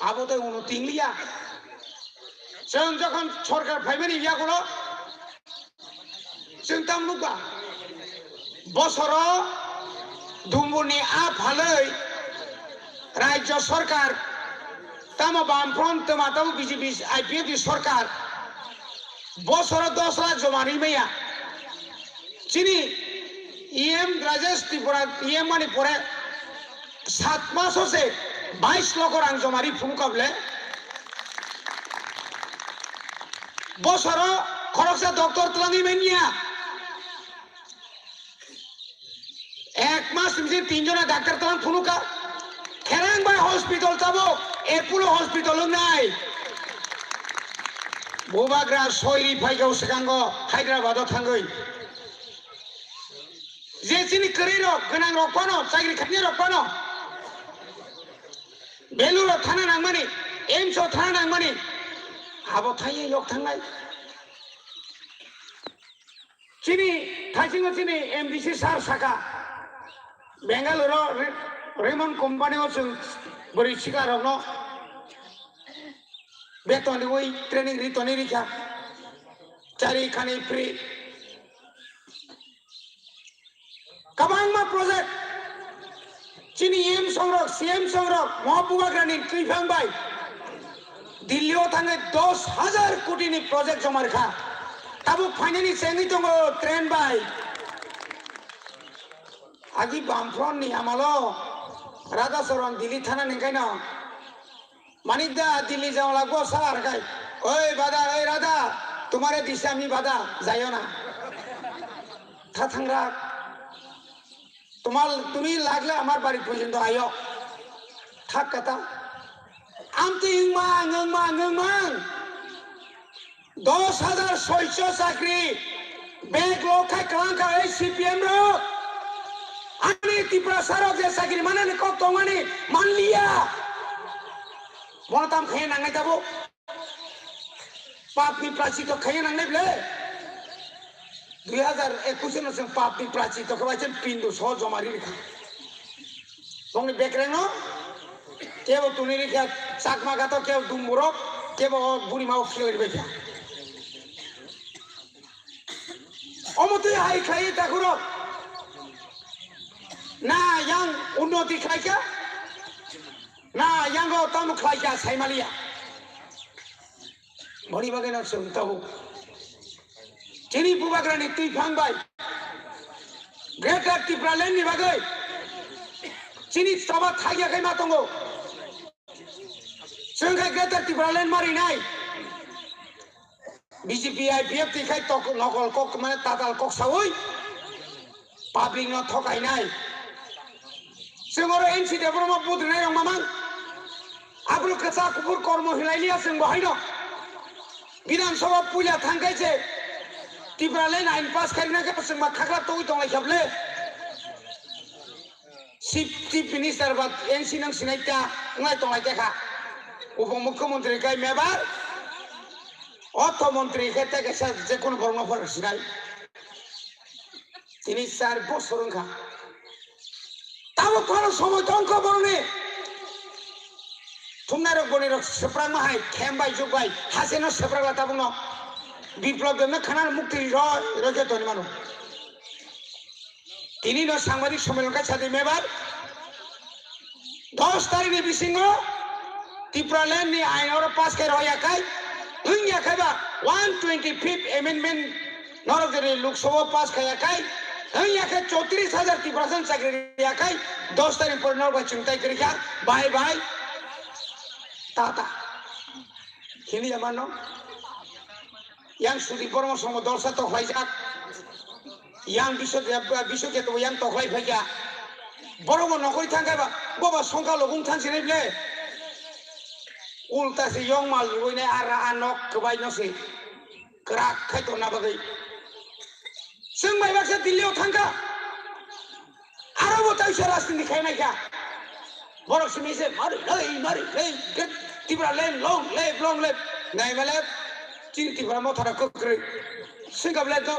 abo tei unotingliya. Chwng jokhon sorkar phaimani yagulo chwng tam nukba, bosoro Dumburni a phalwi rajyo sorkar, tamo Bam Front, tamo tamo B J P, I P F T sorkar bosoro dos lakh joma ri maya. Chini E M Rajesh Tripura, E M mani pore sat maso se bais lokho rang joma ri phunukha bole. Bosoro khoroksa doctor twlangwi manya. Ek mas ni bising tin jona doctor twlang phunukha. Kherang bai hospital tabo, Apollo hospital wngnai. Bubagra soiri phaikha o swkango Hyderabad o thangwi. Je chini kwrwi rok, gwnang rok phano, chakri khainai rok phano Belur o thana nangmani, A I M S o thana nangmani, abo thaiwi yok thangnai. Chini thaisingo chini M D C sir saka, Bangalore o Re-, Raymond company o chwng bwrwi sikla rokno beton riwi training ri toni rikha, chari khani free. Kwbangma project chini M songrok, C M songrok, mo bubagrani twiphang bai Delhi o thangwi dos hajar koti ni project joma rikha. Tabuk phainani chengwi tongo train bai. Agi Bamfront ni amalo Radhacharan Delhi thana ningkaino Manik da Delhi jao lagbo sala rwkha. Oi bada, oi Radha, tumare dishe ami bada jaiyo na. Tha thangra. Tumar, tumi lagle amar bari porjonto aiyo. Thak kata. Amtwi wngmang, wngmang, wngmang. Dos hajar soicho chakri bek lok khai kwlang kha ei C P M rok. Ani Tiprasa rok je chakri manani kok tongmani manliya. Bono tam khaiya nangnai tabuk. Papni prachito khaiya nangnai ble. Dui hajar ekush no chwng papni prachito khe bai chwng pindo so joma ri rikha. Bongni bekreng no kebo tuni rikha, Chakma gato kebo dumburok, kebo o burima o khilai bai kha. Omo twi hai khlai takhurok. Na yang unnoti khlai kha, na yang o tamo khlai kha saimaliya. Boni bagwi no chwng tabuk. Chini bubagrani twiphang bai Greater Tipraland ni bagwi chini choba thaiya khai ma tongo. Chwng khai Greater Tipraland ma rinai. B J P I P F T khai tok nokol kok mane tatal kok sawi. Public no thokainai. Chwng oro N C Debbarma budrinai rok mamang. Abro kwchak kubur kormo hilailiya chwng bo haino. Bidhan Sabha puila thangkai se Tipraland ain pass khairina khe chwng ma khakla togwi tonglai khaple. Chief, Chief Minister ba N C nang sinai ta ngai tonglai kha. Upo Mukhyamantri kai mebar. Ortho Mantri khe te kaisa je kono borok no phar sinai. Tini char bosor wngkha. Tabuk phano somoi tongkha borokni. Thumnairok bonirok swprakma hai khem bai juk bai haseno swprakla tabukno. Biplop Debno khana mukti roi roi khe toni mano. Tini no sangbadik sommilon khe sadi mebar. Dos tarikni bisingo Tipraland ni ain oro pass khe rwya khai, wngya khai ba one twenty fifth amendment norok jeni Lok Sabha pass khaya khai, wngya khe chotris hajar Tiprasa chakri ya khai, dos tarik pore norok bai chwng tai kwrwi kha, bye bye, tata. Hini ya mano? Yang Sudip Bormo somo dolsa tokhlaijak. Yang Biswajit, Biswajit bo yang tokhlai phaikha. Borok bo nokoi thangkhe ba, bo ba songkha lobung thangsinai ble. Ulta se yong mal rwinai ara a nok kwbai no se. Kwrak khai tongna bagwi. Chwng bai baksa Delhi o thangkha. Aro bo taisa rajniti khai naikha. Borok simi se mari lai, mari lai, get Tipraland long live, long live. Nai male chini Tipra Motha rok kwkrwi. Singkap le to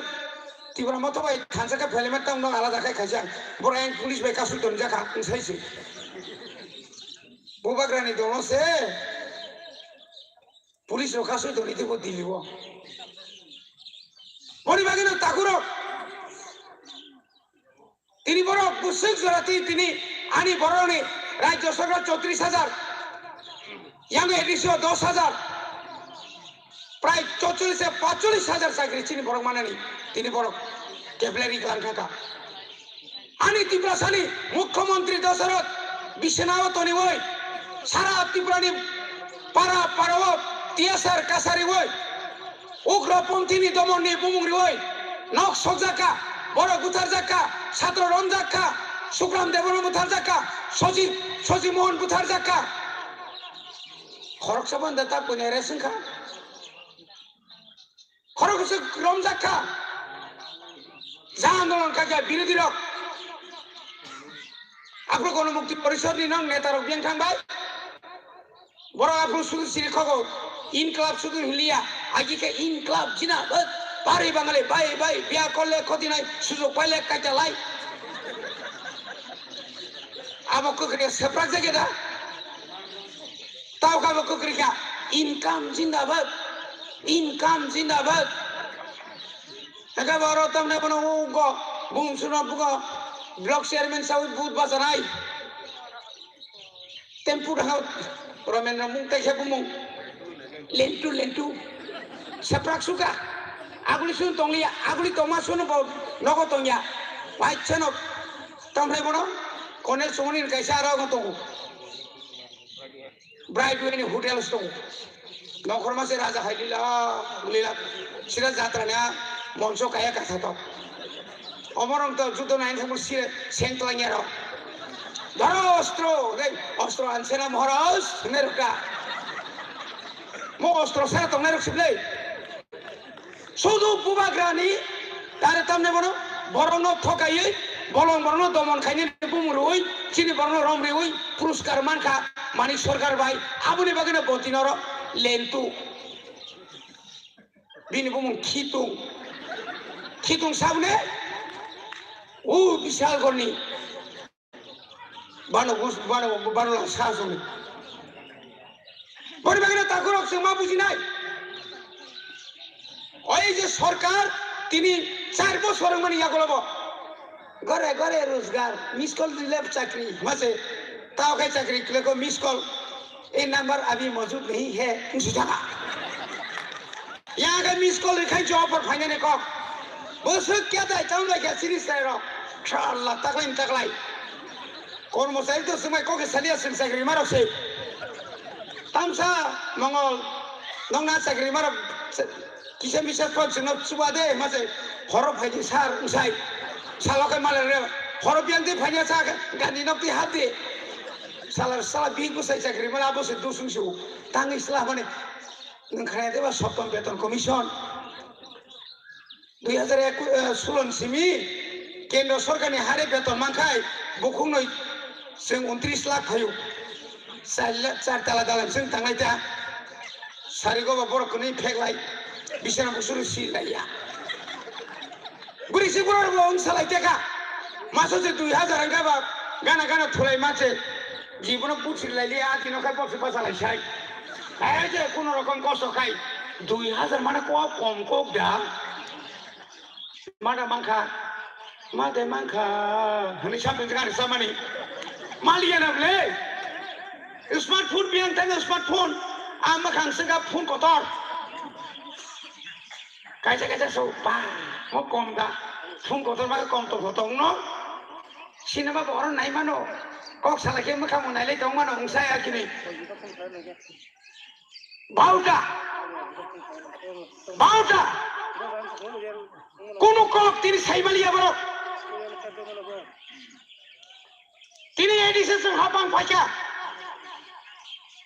Tipra Motha bai thansa khe phelemai tong nok alada khai khaisa. Borok yang police bai kasui tonjak kha, wng sai se. Bubagrani dongno se police rok kasui tongwi teibo Delhi o. Boni bagwi no takhurok. Tini borok bwswk jora twi tini ani borokni rajya sarkar chotris hajar, yang A D C o dos hajar, prai chotris se pacholish hajar chakri chini borok manani tini borok keplari klang thaka. Ani Tiprasani Mukhyamantri Dasarath Biswanath toniwi sara Tripurani para parao T S R kasariwi Ugroponthini domonni bumung riwi nok sokjakha, borok butharjakha, satro romjakha, Sukram Debbarma butharjakha, Soji, Soji Mohan butharjakha. Khoroksa banda ta punya resing kha. Khoroksa romjakha. Ja andolon kha khe birodhi rok. Aphuru Ganamukti Porishad ni nang neta rok biyang thang bai. Borok aphuru sudu siri khogo, Inklab sudu hinliya, agi khe Inklab jina, bari Bangali, bai, bai, biya korle khoti nai, sujok paile kaita lai. Abo kwkri seprak jage da. Tao kabo kwkri kha, income jindabad, income jindabad. Haka boro tamne bono ugo, bung suno bugo, block chairman sawi but basanai. Tempu dahao Romendra mung taisa bumung. Lentu, lentu. Seprak suka. Aguli sun tongliya, aguli tongma sun bo nogo tongya. Paichanok. Tamphai bono Konel Songoni kaisa aro tongo. Brightway ni hotel tongo. Nokhorma se raja hai lila, lila. Sira jatra ni a moncho kaya katha to. Omorong to judo nai thangmo sire seng twlangya ro. Dhoro ostro, dei, ostro ansena Maharaj, hinai rokha. Mo ostro sara tongnai rok siblei. Sudu bubagrani, tare tamne bono, borokno thokaiwi, bolong borokno domon khainani bumung rwi, chini borokno rom rwi, puruskar mankha, mani sorkar bai, aboni bagwino boti noro lentu. Bini bumung Khitung. Khitung sabne? O Bishalgarhni. Bano gus-, bano, bano lang sa songni. Boni bagwino takhurok chwng ma bujinai. Oi je sorkar tini char bosor wngmani yagulo bo. Ghare ghare rozgar, miss call rile chakri, mase tao khai chakri kile ko miss call. Ei number abhi maujud nahi hai, wngsi thaka. Yang khe miss call rikhain job por phainani kok. Bwswk kya dai, chang dai kya sini sai rok. Kha Allah, taklai ni taklai. Kormo sai to swmai kok ke salia swng chakri marok se. Tamsa Mongol, nong na chakri marok se. Kisa misa phone sino chuba de, ma se horo phai di sar, wngsai. Salo khe malai re, horo biyang di phai ya sa, gani nok di hat di. Sala, sala big bwsai chakri mala abo se dusung su. Tang isla mane, nung khaya de ba Saptam Beton Commission. Dui hajar eku-, eh, sulo ni simi kendro sorkar ni hare beton mankhai, bukhuk noi chwng untris lakh phaio. Char la-, char tala dalan chwng tanglai ta. Sari go ba borok kwnwi pheklai. Bisana busuru si lai ya. Bwrwi se borok bo wng salai teka. Maso se dui hazar wngkha ba gana gana thulai ma se. Jibono buthri lai liya, a tino khai bokse bachalai sai. Hai je kuno rokom kosto khai. Dui hazar mane kok kom kok da. Mada mankha. Mada mankha. Hani sampe jagani samani. Maliya na ble. Smartphone biyang tang smartphone. Ama khang sega phone kotor. Kaisa kaisa so ba mo kom da. Phone kotor ba kom to photo no. Sinema bo oro nai mano. Kok sala khe mwkhang mo nailai tong mano wngsa ya kini. Bauta. Bauta. Kunu kok tini saimali ya borok. Tini A D C song hapang phaikha.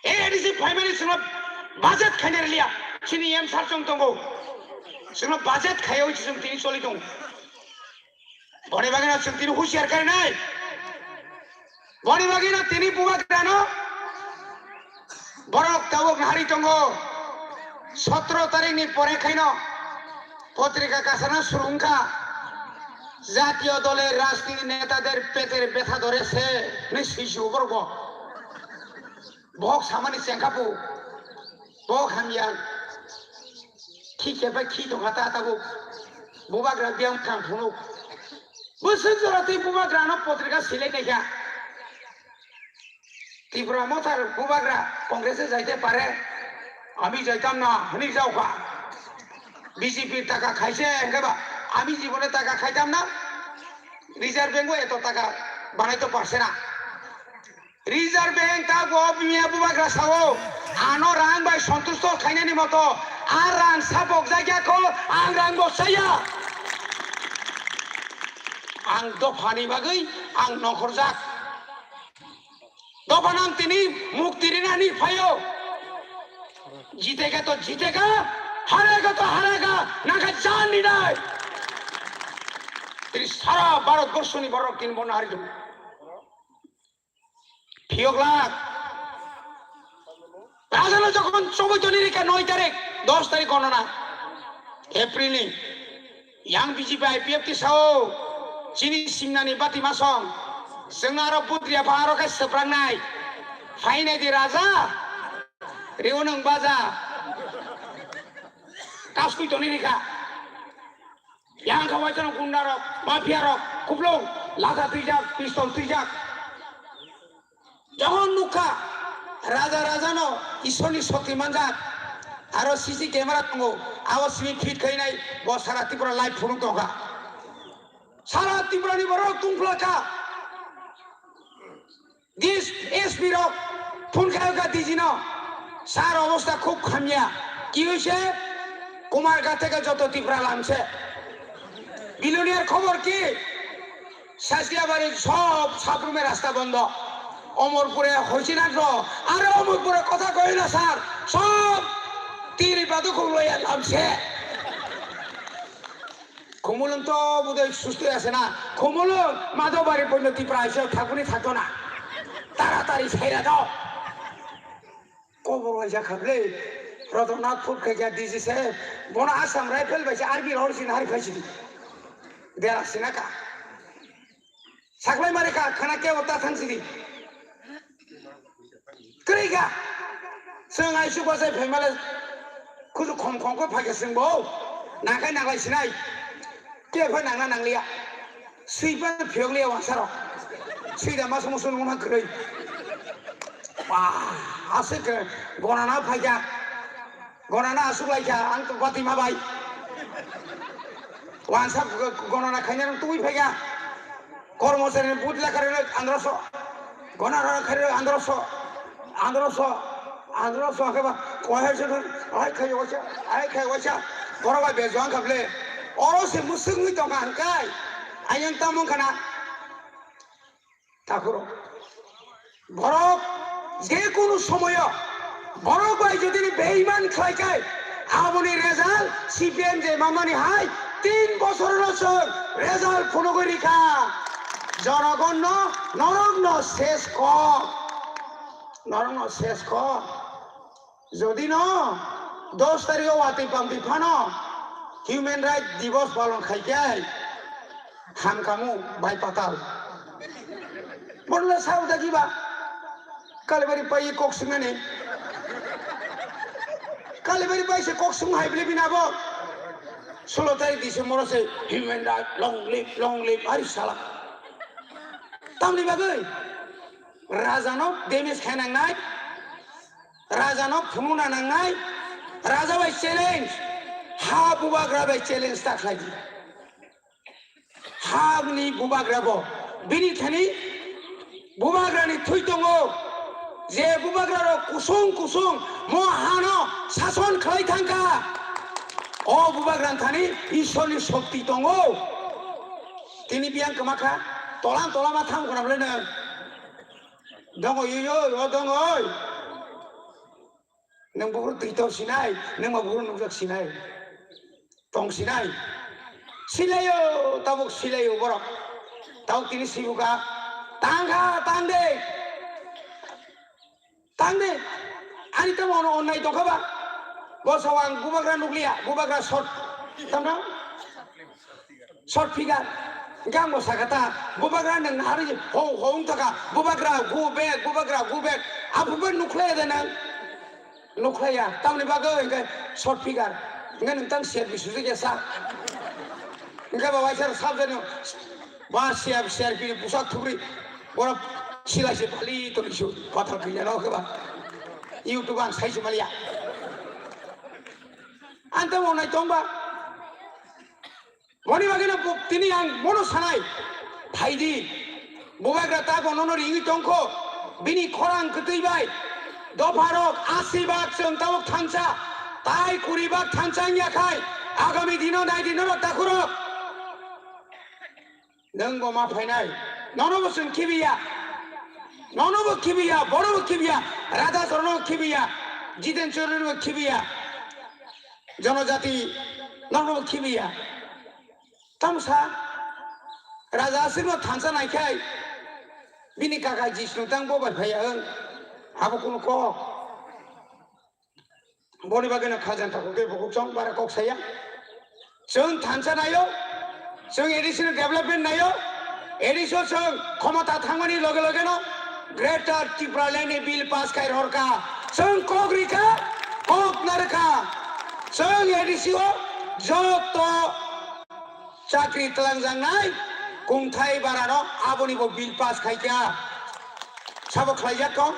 A D C phaimani songno budget khaina riliya. Chini M sar chong tongo. Songno budget khaiwi chwng tini choli tongo. Boni bagwi no chwng tini husiar khainai. Boni bagwi no tini bubagrano borok tabuk nahari tongo. Sotro tarikh ni pore khaino potrika kasana surungkha. Jatiyo doler rajniti netader peter betha dore se ni sui sui borok bo. Bohok samani chengkha bo. Bohok hamya. Khi khe bai khi tongkha ta tabuk. Bubagra biyang khang phunuk. Bwswk jora twi bubagrano potrika silai naikha. Tripura Mothar bubagra Congress-e jaite pare, ami jaitam na hwnwi jaokha. B J P taka khaise hwnkhe ba ami jibone taka khaitam na, Reserve Bank-o eto taka banaito parse na. Reserve Bank ta bo bini bubagra sao, ano rang bai santusto khainani moto, a rang sapok jakya kho, ang rang bo saya. Ang dophani bagwi ang nokhorjak. Dophano ang tini mukti rinani phaio. Jitega to jitega, harega to harega, nangkha jaan ninai. Tini sara Bharat borshoni borok tini bono hari tongo. Phiyok lak. Rajano jokhon choboi toni rikha noi tarik, dos tarik gonona. April ni. Yang B J P I P F T sao. Chini simnani bati masong. Chwngno aro budriya pha aro khe swprangnai. Phainai di raja. Riunung baja. Kaskui toni rikha. Yang kha waisano gunda rok, mafia rok, kuplung, lasa twijak, pistol twijak. Jokhon nukha, raja rajano Ishorni shokti manjak, aro C C camera tongo, abo simi fit khainai, bo sara Tripura live phunuk tongkha. Sara Tripurani borok tungphlakha. Dis S P rok phone khayo kha D G no, sir obostha khub hamya. Ki hoise? Kumarghat theke joto Tripura lamse. Billionaire khobor ki? Sasliabari sob sabrume rasta bondo. Omorpure hoisinat ro, are Omorpure kotha koina sir, sob tiri badu khub loya lamse. Khumulwng to budai susto ase na. Khumulwng Madhobari poino Tipra aise thakuni thakto na. Taratari saira do. Kobor waisa khablei. Rotoknath Phut khaikya D C se. Bono Assam Rifle bai se army ror sin hari khaisidi. Dera sinaka. Saklai mari kha khana ke ota thang sidi. Kwrwi kha. Chwng ai su bosai phaimale kuju khom khom khe phaikhe chwng bo. Nangkhai nanglai sinai. Khe phai nangna nangliya. Swi pa phiyok liya wansaro. Swi da masu musu nungma kwrwi. Ba, aswk khe gonana phaikha. Gonana aswk laikha, ang to bati ma bai. Wansa g-, gonana khaina nung twi phaikha. Kormochari ni but lekha rwk androso. Gonana khairwk androso. Androso. Androso khe ba, kohai se thang, ai khai wacha, ai khai wacha. Borok bai bejo ang kha ble. Oro se muswkwi tongkha hwnkai. Ayang tamung khana. Takhurok. Borok je kunu somoyo borok bai jodi ni beiman khlai khe, aboni result C P M je mamani hai tin bosorno chwng result phunugwi rikha. Jonogonno norokno ses kok, norokno ses kok. Jodi no dos tarikh o watwi pamtwi phano Human Right Divos palon khai khe, Hamkamu bai patal. Borla sao da kiba. Kalibari pai kok singnani. Kalibari pai se kok sung hai bile bina bo. Solo tarik December se human right, long live, long live, ari sala. Tamni bagwi raja no damage khainang nai. Raja no phununa nangnai, raja bai challenge, ha bubagra bai challenge ta khlai di. Ha ni bubagra bo, bini thani bubagra ni thui tongo, je bubagra rok kusung kusung mo hano sason khlai thangkha. O bubagra ni thani Ishwar ni shokti tongo. Tini biyang kwma kha, tola tola ma thang khna bwle nang. Dongoi, oi, oi, o dongoi. Nwng buphuru twitor sinai, nwng ma buphuru nukjak sinai. Tong sinai. Silaio, tabuk silaio borok. Tabuk tini sibuka. Tangkha, tangde. Tangde. Ani tamo ono onnai tongkha ba. Bosawang bubagra nukliya, bubagra short. Tamno? Short figure. Hingke ang bo sakha ta, bubagra nwng harwi hong, hong taka, bubagra go back, bubagra go back. Aphuru bai nukhlaiya de nang? Nukhlaiya. Tamni bagwi hingke short figure. Hingke nwng tang C R P sujak ya sa. Hingke ba waisa subject no ba C R P, C R P ni pusak thubri. Borok silai se pali to bisu pathar pinya no khe ba. YouTube ang sai se maliya. Ang tamo nai tong ba. Boni bagwino bo-, tini ang bono sanai, phaidi, bubagra ta bonono ringwi tongkho, bini khorang kwtwi bai, dopharok asi bak chwng tabuk thansa, tai kuri bak thansa wngya khai, agami dino nai di norok takhurok. Nwng bo ma phainai, nono bo chwng khibiya, nono bo khibiya, bono bo khibiya, Radha Charan no khibiya, Jiten Charan no khibiya, Jonojati nono bo khibiya. Tamsa Raja Aswkno thansa naikhai bini kaka Jishnu tang bo bai phaiya wng, abo kunu kok. Boni bagwino khajan takhuk tei bukhuk chong bara kok saya. Chwng thansa naio, chwng A D C ni development naio, A D C o chwng khomota thangmani loge loge no Greater Tipraland ni bill pass khai rorkha. Chwng kok rikha, kok narwkha. Chwng A D C o joto chakri twlangjaknai kungthai barano aboni bo bill pass khaikha. Sabo khlaijak tong?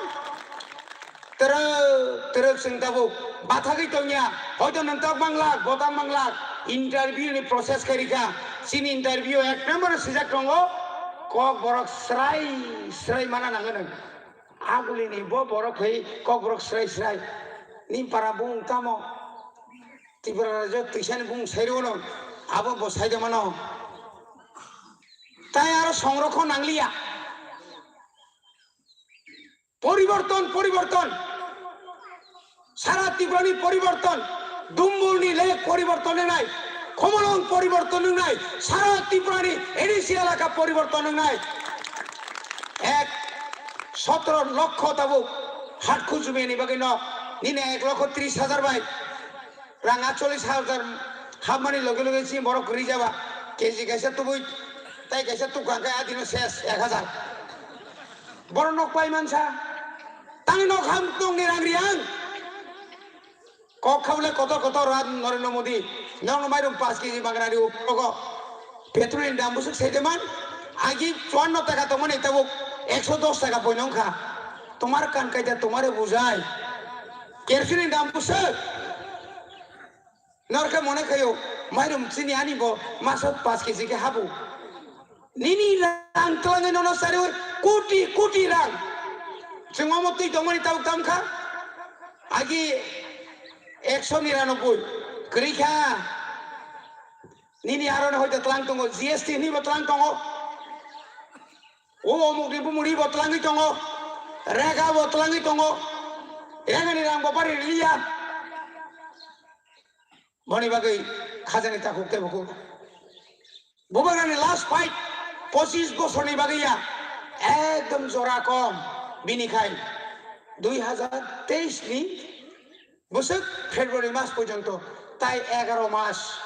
Twrwk twrwk chwng tabuk bathagwi tongya. Hoito nwng tok manglak, botang manglak. Interview ni process khairikha. Chini interview ek number swijak tongo. Kok borok srai srai mana nango nwng. Agulini bo borok hai kok borok srai srai. Ni para bung tamo? Tripura rajyo twisani bung sairwno abo bo saida mano. Tai aro songrokhon nangliya. Poriborton, poriborton. Sara Tripurani poriborton. Dumbolni lek poriborton wngnai. Khomolong poriborton wngnai. Sara Tripurani A D C elaka poriborton wngnai. Ek sotro lokho tabuk hat khujumeni bagwi no nini ek lokho tris hajar bai. Rang atchollis hajar hapmani loge loge chini borok kwrwi jaba. Keji kaisa tubui, tai kaisa tukang khe adino ses ek hajar. Borok nok pai mansa. Tangni nok ham tongni rang ri ang. Kok khaule kotor kotor rat Narendra Modi. Nokno mairum paanch keji mangra rio. Petrol ni dam bwswk saideman. Agi chuanno taka tongmani tabuk ekso dos taka poino wngkha. Tomar kan kaida tomare bujai. Kerosene ni dam bwswk. Norkhe mone khayo, mairum chini ani bo masok paanch keji khe habu. Nini rang twlangwi nono sariwi koti koti rang. Chwng omo twi tongmani tabuk tamkha. Agi ekso niranoboi kwrwi kha. Nini aroni hoito twlang tongo, G S T hwnwi bo twlang tongo. O omukni bumuri bo twlangwi tongo. Rega bo twlangwi tongo. Regani rang bo bari liya. Boni bagwi khajani takhuk tei bukhuk. Bubagrani last fight pochis bosorni bagwi ya. Ekdom jora kom. Bini khai dui hazar teis ni bwswk February mas porjonto, tai egaro mas.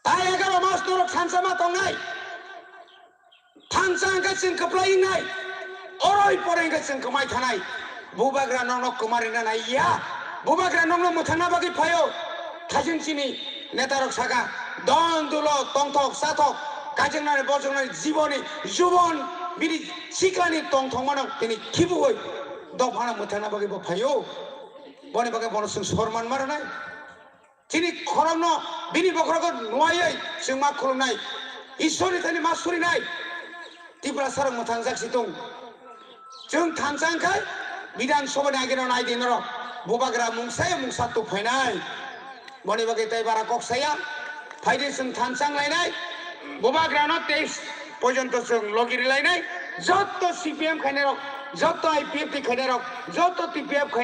Tai egaro mas norok thansa ma tongnai. Thansa hwnkhe chwng kwplai wngnai, oroi poroi hwnkhe chwng kwmai thanai. Bubagra nokno kwma rina nai ya, bubagra nokno mwthangna bagwi phaio. Thajin chini netarok saka, don dulo tongthok chathok, kaijaknani bojaknani jiboni jubon bini siklani tongthokmano tini khibuwi dophano mwthangna bagwi bo phaio. Boni bagwi bono chwng sorman ma rwnai. Chini khorokno bini bokhorogo nuwaiwi chwng ma khulumnai, Ishwarni thani ma surinai. Tiprasarok mwthangjak si tung. Chwng thansa wngkhai Bidhan Sabhani ageno nai di norok. Bubagra mungsa ya mungsa tuphainai. Boni bagwi tei bara kok saya. Phaidi chwng thansa wnglainai. Bubagrano teis porjonto chwng logi rilainai. Jotto C P M khainairok, jotto I P F T khainairok, jotto T P F khainairok.